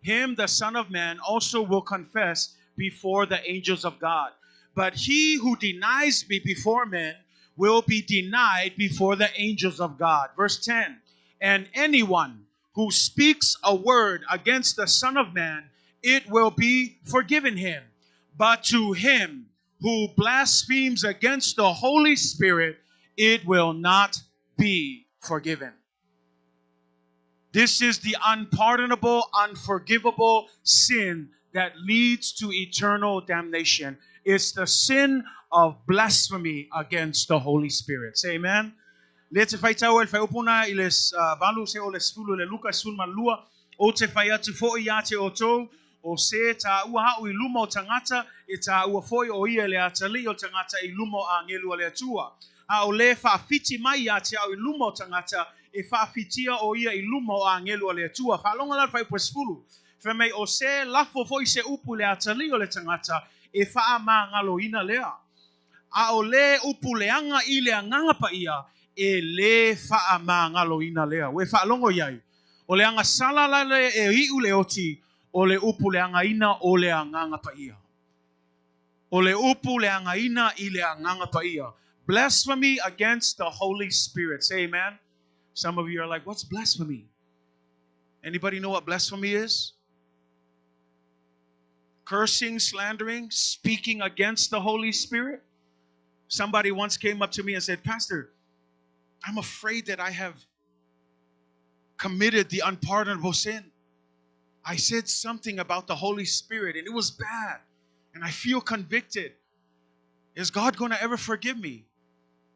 him the Son of Man also will confess before the angels of God. But he who denies me before men will be denied before the angels of God. Verse 10 And anyone who speaks a word against the Son of Man, it will be forgiven him. But to him who blasphemes against the Holy Spirit, it will not be forgiven. This is the unpardonable, unforgivable sin that leads to eternal damnation. It's the sin of blasphemy against the Holy Spirit. Say amen. Lea te faitau ai le fuaiupu lena i le 8 seia oo i le 10 i le Luka 12, Ou te fai atu foi ia te outou, o se taua a'u i luma o tagata, e taua foi o ia le atalii o tagata i luma o agelu a le Atua. A o le faafiti mai ia te au i luma o tagata, e faafitia o ia i luma o agelu a le Atua. Faalogo la i le fuaiupu e 10, fai mai, O se lafo foi se upu i le atalii o le tagata, e faamagaloina lea. A o le upu leaga i le Agaga Paia, e lē faamagaloina lea. Ua e faalogo i ai? O le agasala la lea e iu le oti, o le upu leagaina o le Agaga Paia. O le upu leagaina i le Agaga Paia. Blasphemy against the Holy Spirit. Say amen. Some of you are like, what's blasphemy? Anybody know what blasphemy is? Cursing, slandering, speaking against the Holy Spirit. Somebody once came up to me and said, Pastor, I'm afraid that I have committed the unpardonable sin. I said something about the Holy Spirit and it was bad, and I feel convicted. Is God going to ever forgive me?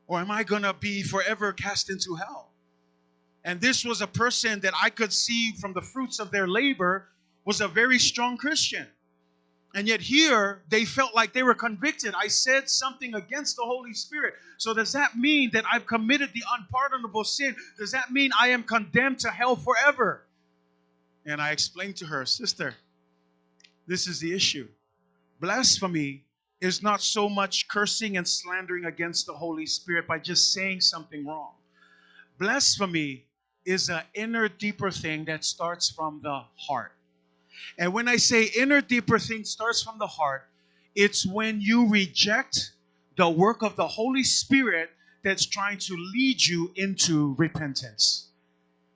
Or am I going to be forever cast into hell? And this was a person that I could see from the fruits of their labor was a very strong Christian. And yet here they felt like they were convicted. I said something against the Holy Spirit. So does that mean that I've committed the unpardonable sin? Does that mean I am condemned to hell forever? And I explained to her, sister, this is the issue. Blasphemy is not so much cursing and slandering against the Holy Spirit by just saying something wrong. Blasphemy is an inner, deeper thing that starts from the heart. And when I say inner, deeper thing starts from the heart, it's when you reject the work of the Holy Spirit that's trying to lead you into repentance.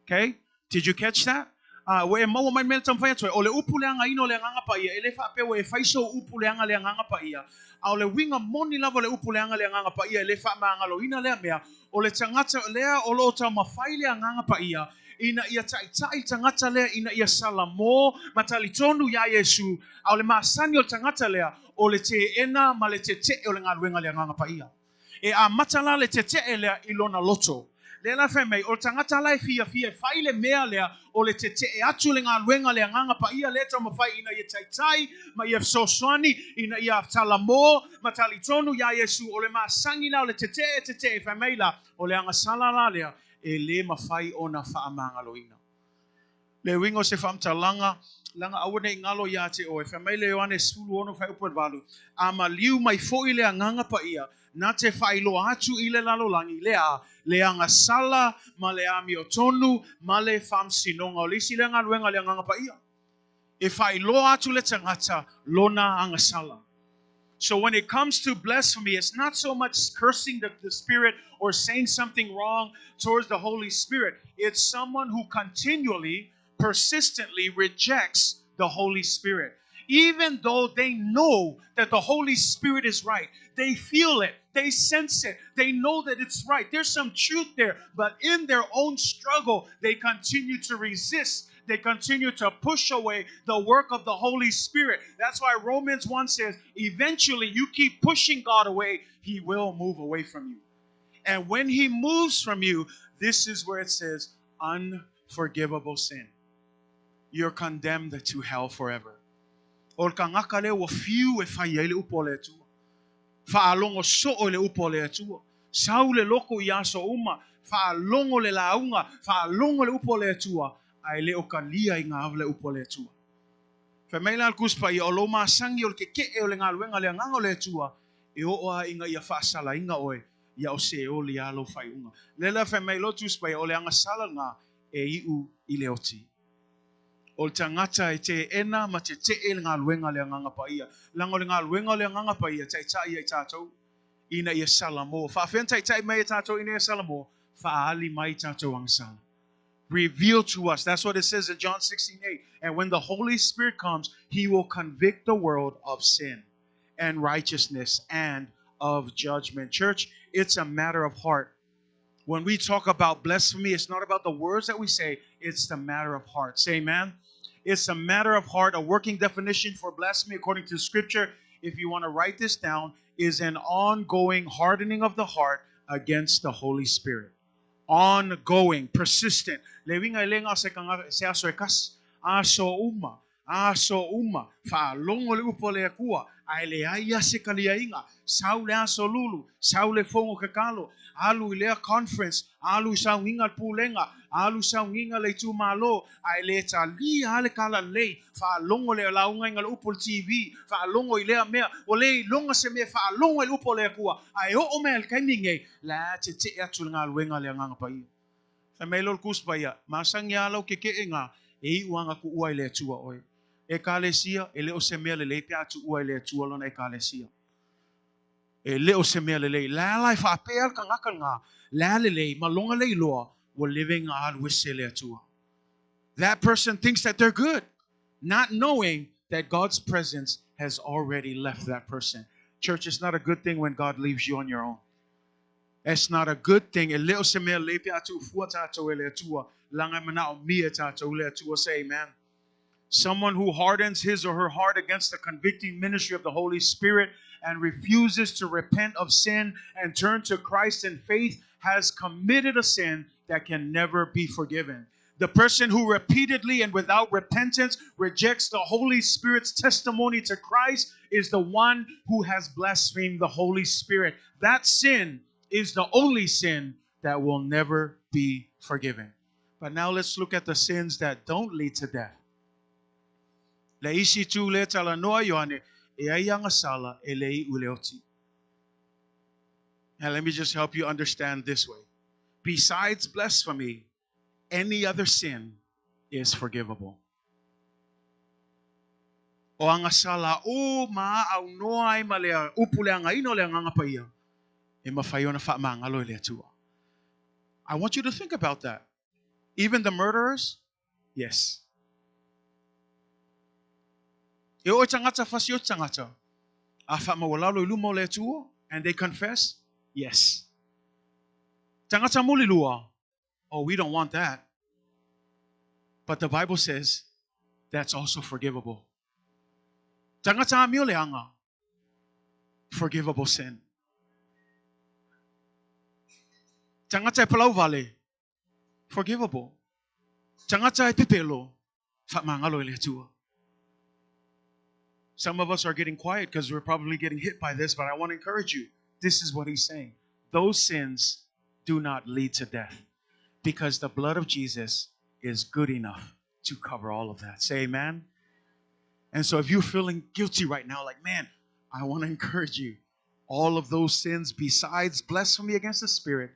Okay? Did you catch that? Ah, ua e maua mai le mea lea e taumafai atu ai, o le upu leagaina o le Agaga Paia, e le faapea ua e fai sou upu leaga le Agaga Paia, a o le uiga moni lava o le upu leaga le Agaga Paia e le faamagaloina lea mea, o le tagata lea o lo o taumafai le Agaga Paia ina ia taitai le tagata lea ina ia salamo ma talitonu iā Iesu, a o le masani o le tagata lea, o le teena ma le tete'e o le galuega a le Agaga Paia. E amata la le tete'e lea i lona loto. Lea la fai mai, o le tagata la e fiafia e fai le mea lea o le tete'e atu le galuega a le Agaga Paia lea e taumafai ina ia taitai ma ia fesoasoani ina ia talamo ma talitonu iā Iesu, o le masani la o le tete'e tete'e fai mai la, o le agasala la lea e lē mafai ona faamagaloina. Le uiga o se faamatalaga, laga aua ne i galo iā te oe, fai mai le Ioane 16 fuaiupu e 8, A maliu mai foi le Agaga Paia, na te faailoa atu i le lalolagi le a, le agasala ma le amiotonu ma le faamasinoga. O le isi lea galuega a le Agaga Paia, e faailoa atu le tagata lona agasala. So when it comes to blasphemy, it's not so much cursing the Spirit or saying something wrong towards the Holy Spirit. It's someone who continually, persistently rejects the Holy Spirit. Even though they know that the Holy Spirit is right, they feel it, they sense it, they know that it's right. There's some truth there, but in their own struggle, they continue to resist. They continue to push away the work of the Holy Spirit. That's why Romans 1 says, eventually you keep pushing God away, He will move away from you. And when He moves from you, this is where it says, unforgivable sin. You're condemned to hell forever. O le kangaka lea ua fiu e fai ai le upu o le Atua. Faalogo soo i le upu o le Atua. Sau le loko i aso uma, faalogo le lauga, faalogo le upu o le Atua, ae le o kalia i ngā le upu o le Atua. Fai mai la le Tusi Paia, o lou masangi o le keke'e o le galuega le agaga o le Atua, e oo lava ina ia faasalaina oe, ia o Seoli lava lou faaiuga. Lea la fai mai lo Tusi Paia, o le agasala lena e iu i le oti. O le tagata e teena ma tete'e le galuega le agaga paia. Laga o le galuega o le agaga paia, taita'i ia i tatou ina ia salamo. Faafea taita'i mai e tatou ina ia salamo, faaali mai tatou agasala. Reveal to us. That's what it says in John 16:8. And when the Holy Spirit comes, He will convict the world of sin and righteousness and of judgment. Church, it's a matter of heart. When we talk about blasphemy, it's not about the words that we say, it's the matter of heart. Say amen. It's a matter of heart. A working definition for blasphemy, according to Scripture, if you want to write this down, is an ongoing hardening of the heart against the Holy Spirit. Ongoing, persistent. Le uiga e le gao se se aso e kasi. Aso uma, aso uma, faalogo le upu a le Atua, ae leai lava se kaliaiga. Sau le aso lulu, sau le fogo kakalo, alu i lea conference, alu i saugiga le pulega, alu i saugiga le itumalo, ae le talia lava le kalalelei, faalogo le lauga iga le upu o le TV, faalogo i lea mea, ua le iloga se mea faalogo ai le upu o le Atua, ae oo mai le taimi nei, la tete'e atu le galuega le agaga paia. Fai mai lo le Tusi Paia, masagi lava lau keke'ega e iu aga tuua i le Atua oe. Ekalesia, e le o se mea lelei pe a tuua i le Atua lona ekalesia. E le o se mea lelei. La la e faapea le tagata lena, la lelei, ma loga le iloa, ua leva ina alu ese le Atua. That person thinks that they're good, not knowing that God's presence has already left that person. Church, it's not a good thing when God leaves you on your own. It's not a good thing. E le o se mea lelei pe a tuufua tatou e le Atua. Laga e manaomia tatou le Atua. Say amen. Someone who hardens his or her heart against the convicting ministry of the Holy Spirit and refuses to repent of sin and turn to Christ in faith has committed a sin that can never be forgiven. The person who repeatedly and without repentance rejects the Holy Spirit's testimony to Christ is the one who has blasphemed the Holy Spirit. That sin is the only sin that will never be forgiven. But now let's look at the sins that don't lead to death. Le isi itu le talanoa Ioane, e ai agasala e le iu le oti. And let me just help you understand this way. Besides blasphemy, any other sin is forgivable. O agasala uma aunoa ai ma le upu le againa o le agaga paia, e mafai ona faamagalo e le Atua. I want you to think about that. Even the murderers? Yes. E o tagata fasioti tagata. A faamaualalo i luma o le Atua and they confess? Yes. Tagata mulilua? Oh, we don't want that. But the Bible says that's also forgivable. Tagata amio leaga? Forgivable sin. Tagata e palauvale? Forgivable. Tagata e pepelo? Faamagalo e le Atua. Some of us are getting quiet because we're probably getting hit by this, but I want to encourage you. This is what he's saying. Those sins do not lead to death because the blood of Jesus is good enough to cover all of that. Say amen. And so if you're feeling guilty right now, like, man, I want to encourage you. All of those sins besides blasphemy against the Spirit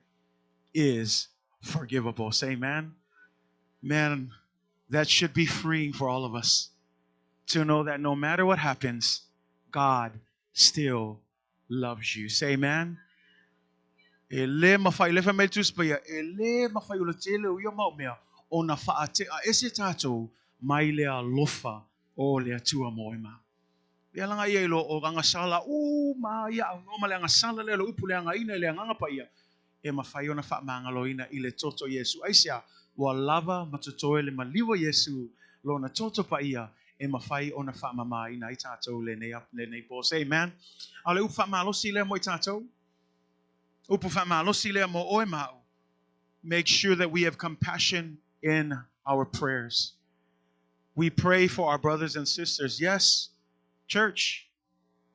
is forgivable. Say amen. Man, that should be freeing for all of us to know that no matter what happens, God still loves you. Say amen. E lē mafai, lea e fai mai le Tusi Paia, e lē mafai o le tele o ia mau mea ona faate'a ese tatou mai le alofa o le Atua mo oe ma au. E alaga ia i lo o agasala uma ia aunoa ma le agasala lea o le upu leagaina i le Agaga Paia, e mafai ona faamagaloina i le toto o Iesu. Aisea? Ua lava ma totoe le maliu o Iesu, Lona toto paia, e mafai ona faamamaina ai tatou lenei, lenei po. Say amen. A o le upu faamalosi lea mo i tatou, upu faamalosi lea mo oe ma au, make sure that we have compassion in our prayers. We pray for our brothers and sisters. Yes, church,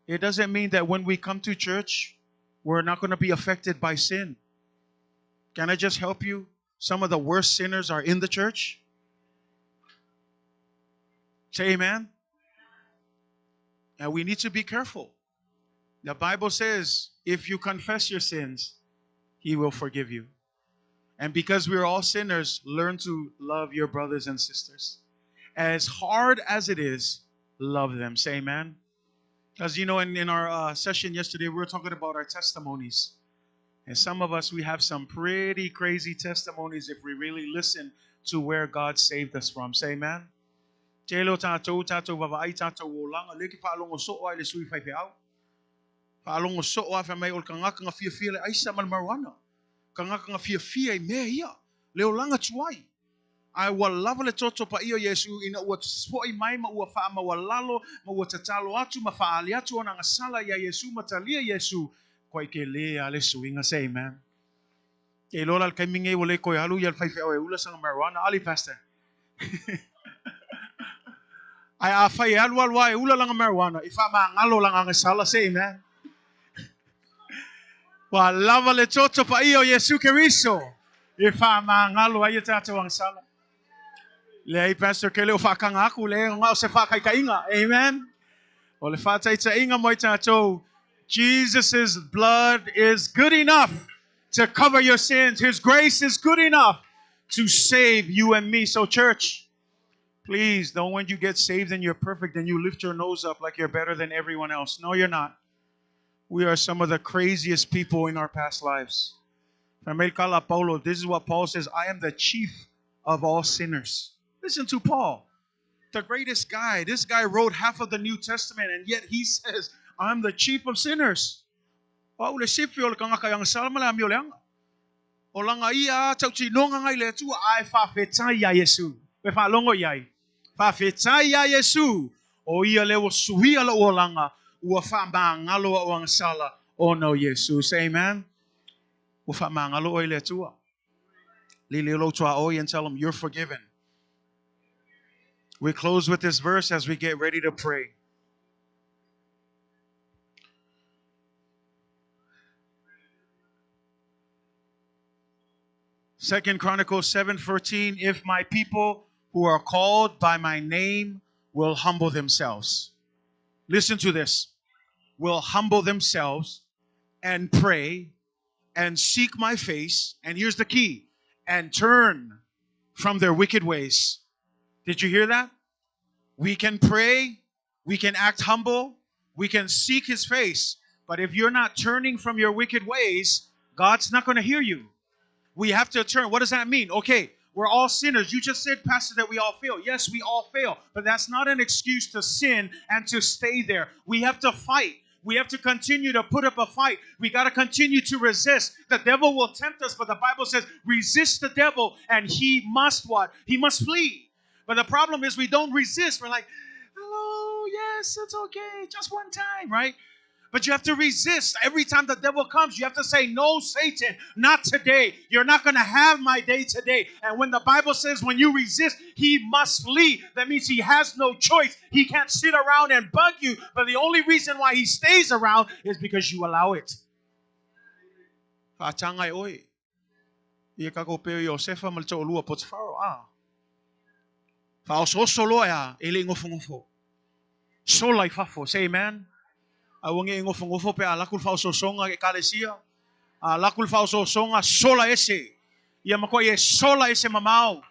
it doesn't mean that when we come to church, we're not going to be affected by sin. Can I just help you? Some of the worst sinners are in the church. Say amen. And we need to be careful. The Bible says if you confess your sins, He will forgive you. And because we're all sinners, learn to love your brothers and sisters. As hard as it is, love them. Say amen. Because, you know, in, in our session yesterday, we were talking about our testimonies. And some of us, we have some pretty crazy testimonies if we really listen to where God saved us from. Say amen. Tele o tatou, tatou vaavaai tatou olaga, lea ke faalogo soo lava i le sui faifeau. Faalogo soo lava fai mai o le tagata na fiafia i le aisa ma le marijuana. Tagata na fiafia i mea ia, le olaga tuai. Ae ua lava le toto paia o Iesu ina ua fo'i mai ma ua faamaualalo ma ua tatalo atu ma faaali atu ona agasala iā Iesu ma talia Iesu, koai ke lē a le suiga. Say amen. Ke iloa la le taimi nei ua le toe alu ia le faifeau e ula sana marijuana. Ali pastor. Ae afai e alu alu lava e ula lana marijuana, e faamagalo lana agasala. Say amen. Ua lava le toto paia o Iesu Keriso e faamagalo ai ia tatou agasala. Leai, Pastor, ke le o faataga aku, leai, o na o se faataitaiga. Amen. O le faataitaiga mo i tatou, Jesus' blood is good enough to cover your sins. His grace is good enough to save you and me. So, church, please don't when you get saved and you're perfect and you lift your nose up like you're better than everyone else. No, you're not. We are some of the craziest people in our past lives. Paulo, this is what Paul says, I am the chief of all sinners. Listen to Paul, the greatest guy. This guy wrote half of the New Testament, and yet he says, I'm the chief of sinners. O au le sifi o le tagata i agasala ma le amio leaga. O laga ia a tautinoga ngai le Atua ae faafetai iā Iesu. Pe faalogo i ai. Faafetai iā Iesu, o ia lea ua suia lou olaga, ua faamagalo a'u agasala ona o Iesu. Say amen. Ua faamagalo oe i le Atua. Lili lou tuaoi and tell him you're forgiven. We close with this verse as we get ready to pray. Second Chronicles 7:14 If my people who are called by my name will humble themselves. Listen to this. Will humble themselves and pray and seek my face, and here's the key, and turn from their wicked ways. Did you hear that? We can pray, we can act humble, we can seek his face, but if you're not turning from your wicked ways, God's not going to hear you. We have to turn. What does that mean? Okay, we're all sinners. You just said, Pastor, that we all fail. Yes, we all fail, but that's not an excuse to sin and to stay there. We have to fight. We have to continue to put up a fight. We got to continue to resist. The devil will tempt us, but the Bible says, resist the devil, and he must what? He must flee. But the problem is we don't resist. We're like, hello, yes, it's okay, just one time, right? But you have to resist. Every time the devil comes, you have to say, no, Satan, not today. You're not going to have my day today. And when the Bible says when you resist, he must flee, that means he has no choice. He can't sit around and bug you. But the only reason why he stays around is because you allow it. Faataga e oe. Ia ka ko peo Iosefa ma le toalua Potifaro. Ah. Faaosooso loa e a, e le i gofogofo. Sola i fafo. Say amen. Aua ne i gofogofo pe a alu atu le faaosoosoga i ekalesia. A alu atu le faaosoosoga, sola ese. Ia matuai e sola ese mamao.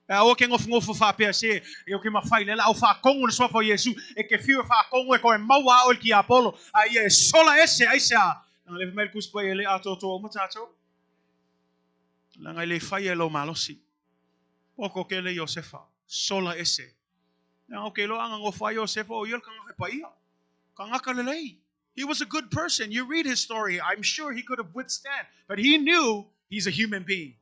E aua ke ngofungofo faapea se e o ke mafai le la au whaakongo le suafa o Iesu e ke fiu e whaakongo e koe maua a oe ki Apollo a ia e sola ese ai se a nanga le mai kuspa e le atoatoa uma tātou. Langa i le whai e lo malosi. Poko ke le Iosefa, sola ese. Nanga o ke lo anga ngofo a Iosefa o ia kanga paia. Kangaka lelei. He was a good person. You read his story. I'm sure he could have withstand, but he knew he's a human being.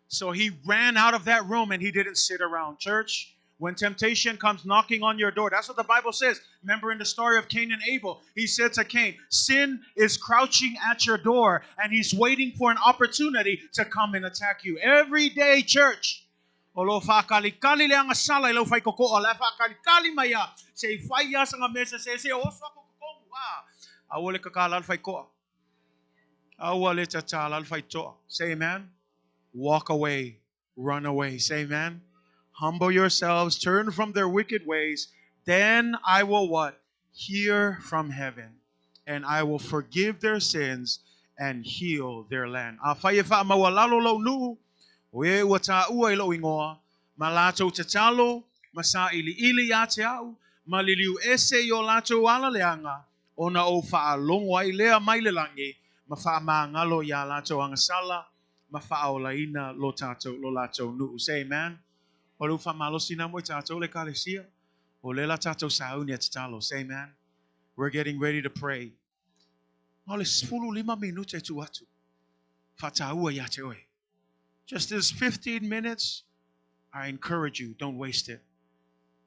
So he ran out of that room and he didn't sit around. Church, when temptation comes knocking on your door, that's what the Bible says. Remember in the story of Cain and Abel, he said to Cain, sin is crouching at your door and he's waiting for an opportunity to come and attack you. Every day, church. O lo whakalikali le anga sala i lau whai koko o le whakalikali mai a se i whai a sanga mesa se o swa koko wa. Aua le kakala al whai koa. Aua le tatala al whai toa. Say amen. Walk away. Run away. Say amen. Humble yourselves. Turn from their wicked ways. Then I will what? Hear from heaven. And I will forgive their sins and heal their land. A whai e wha maualalo lau nuu. O e ua tā ua i lau ingoa. Ma lātou tatalo. Ma sa ili ili ia te au. Ma liliu ese i o lātou ala leanga. Ona o whaalongo ai lea mai le langi. Ma whaamangalo ia lātou angasala. Ma whaolaina lo tātou, lo lātou nuu. Say amen. O le uwha malosi na mo i tātou le kalesia. O le la tātou sauni a tatalo. Say amen. We're getting ready to pray. O le 15 minute tu atu. Whataua ia te oe. Just this 15 minutes, I encourage you, don't waste it.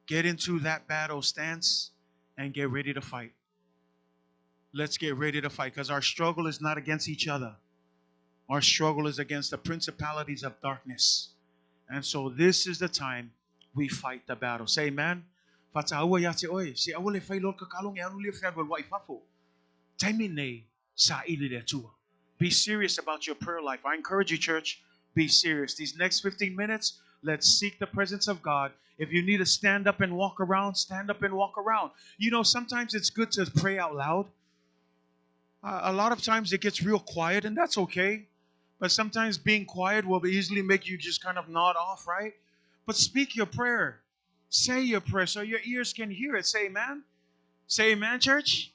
Get into that battle stance and get ready to fight. Let's get ready to fight, because our struggle is not against each other. Our struggle is against the principalities of darkness. And so this is the time we fight the battle. Say amen. Whataua ia te oe. Se aua le whai lor kakalong e anu le whai wai fafo. Taimi nei sa ili le atua. Be serious about your prayer life. I encourage you, church, be serious. These next 15 minutes, let's seek the presence of God. If you need to stand up and walk around, stand up and walk around. You know, sometimes it's good to pray out loud. A lot of times it gets real quiet, and that's okay. But sometimes being quiet will easily make you just kind of nod off, right? But speak your prayer. Say your prayer so your ears can hear it. Say amen. Say amen, church.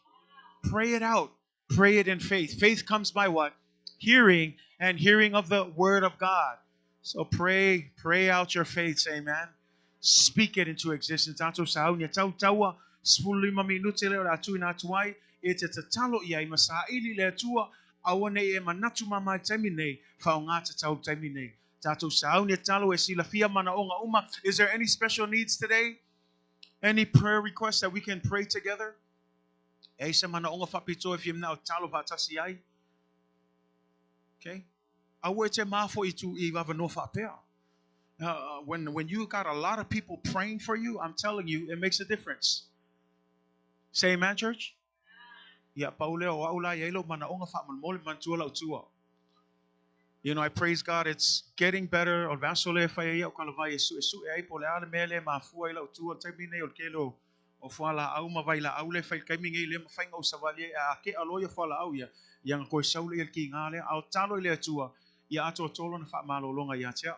Pray it out. Pray it in faith. Faith comes by what? Hearing, and hearing of the word of God. So pray, pray out your faith. Say amen. Speak it into existence. Ato saunia tau taua, 15 minute le o atu ina atu ai, e te tatalo ia i masaili le atua, aua nei e manatu mama taimi nei, whaonga te tau taimi nei. Tātou saunia talo e silafia mana onga uma. Is there any special needs today? Any prayer requests that we can pray together? E se mana onga whapito e whiam nao talo whatasi ai. Okay? Aua e te mafo i tu i wawa no whapea. When you got a lot of people praying for you, I'm telling you, it makes a difference. Say amen, church? Ia paule o aula ia ilo mana onga whamalmole mantua lau tua. You know, I praise God, it's getting better. O vaso le whai ia o kalavai e su e su e ai po le ale mele ma fua i lau tua. Taimi nei o le kelo o fua la au ma vai la au le whai kaimi ngei le mawhainga o savali e a ke alo ia fua la au ia. Ia nga koe saule ia ki ngā le au talo i le atua. Ia ato tolo na wha malolonga ia tea.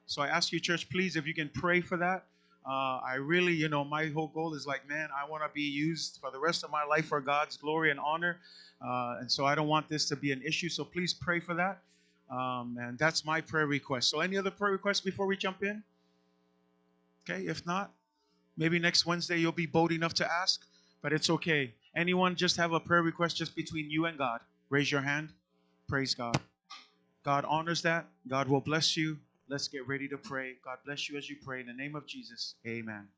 So I ask you, church, please, if you can pray for that. I really, you know, my whole goal is like, man, I want to be used for the rest of my life for God's glory and honor. And so I don't want this to be an issue. So please pray for that. And that's my prayer request. So any other prayer requests before we jump in? Okay, if not, maybe next Wednesday you'll be bold enough to ask, but it's okay. Anyone just have a prayer request just between you and God? Raise your hand. Praise God. God honors that. God will bless you. Let's get ready to pray. God bless you as you pray. In the name of Jesus, amen.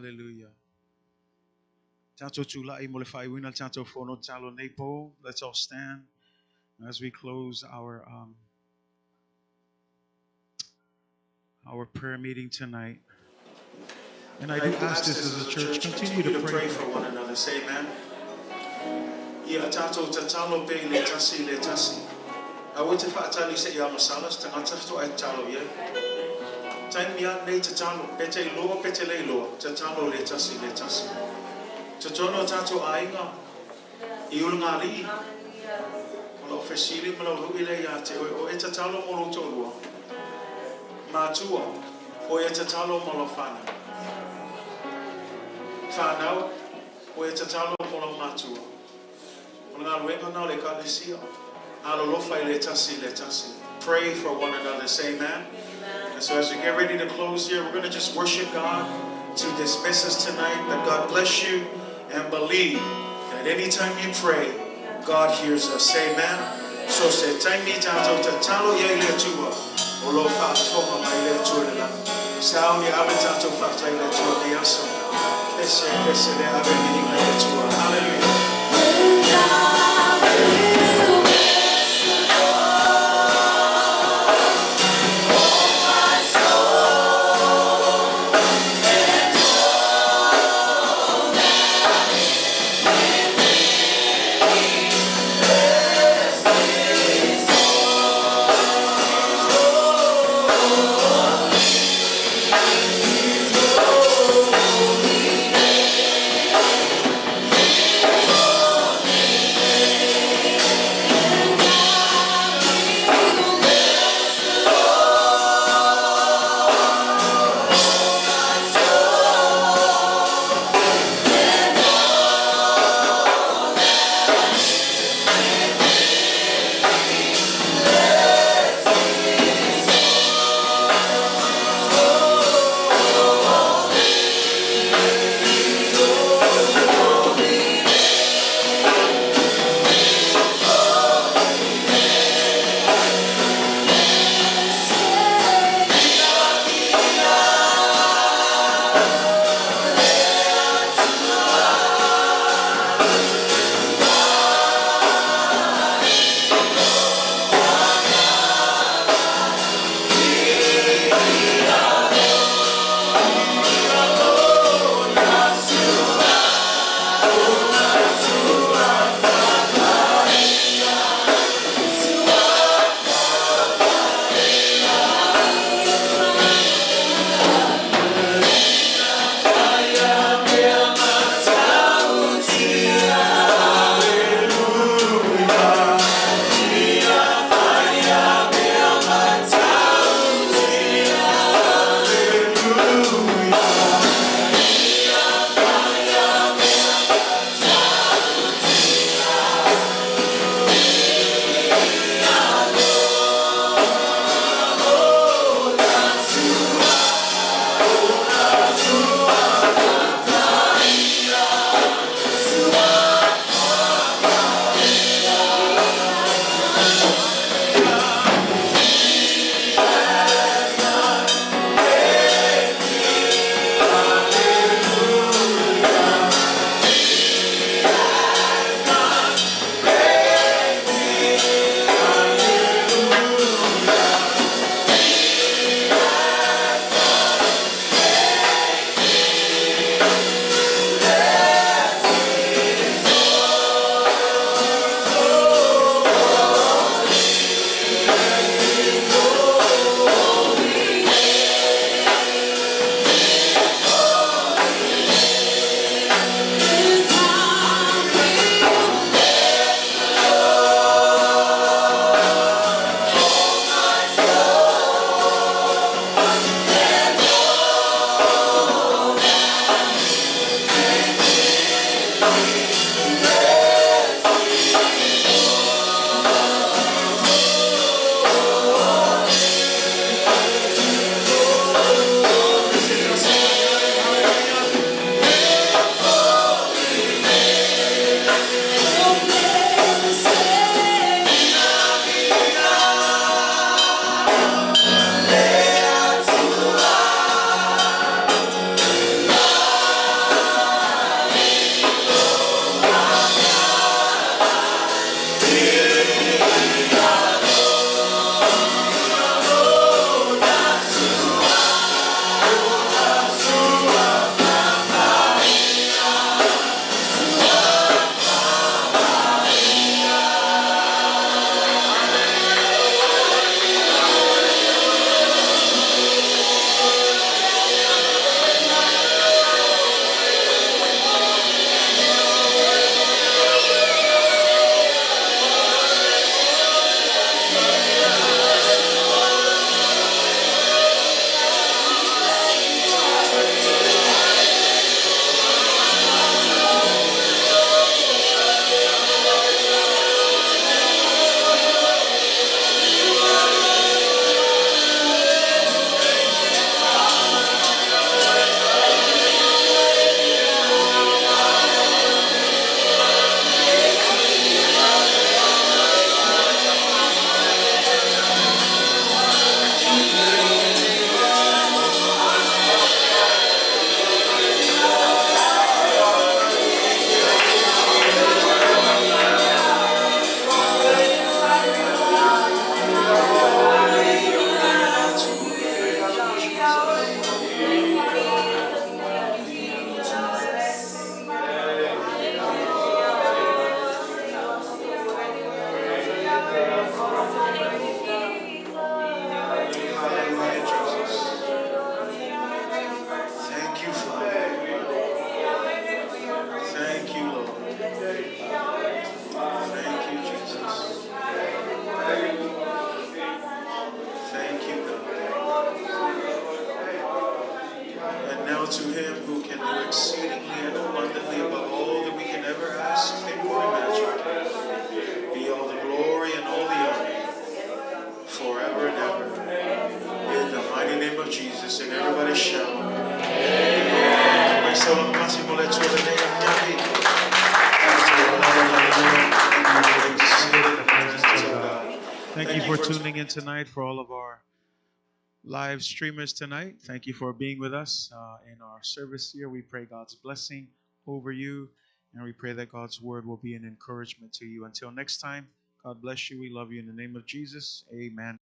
Hallelujah. Tatou tulai mo le faaiuina o le tatou fono tatalo i lenei po. Let's all stand as we close our prayer meeting tonight. And I do ask this as a church, continue to pray for one another. Say amen. Ia tatou tatalo pea i le tasi i le tasi. Aua e te faatali seia agasala se tagata faatoa e tatalo i ai. Taimi lava lenei tatalo, pe te iloa pe te le iloa, tatalo le tasi i le tasi. Totonu o tatou aiga i Ulugalii, o lau fesili ma lau lui lea ia te oe, o e tatalo mo lou toalua? Matua, o e tatalo mo lau fanau? Fanau, o e tatalo mo lau matua? O le galuega lena o le Ekalesia, alolofa i le tasi i le tasi. Pray for one another. Say amen. And so as we get ready to close here, we're going to just worship God to dismiss us tonight. But God bless you, and believe that anytime you pray, God hears us. Say amen. So se taimi tatou tatalo i ai i le Atua, o lo o faafofoga mai le Atua i le lagi. Se ao ni ave tatou faafetai i le Atua i lenei aso. Pese, pese le ave viiga i le Atua. Hallelujah. Thank you for tuning in tonight, for all of our live streamers tonight. Thank you for being with us in our service here. We pray God's blessing over you, and we pray that God's word will be an encouragement to you. Until next time, God bless you. We love you in the name of Jesus. Amen.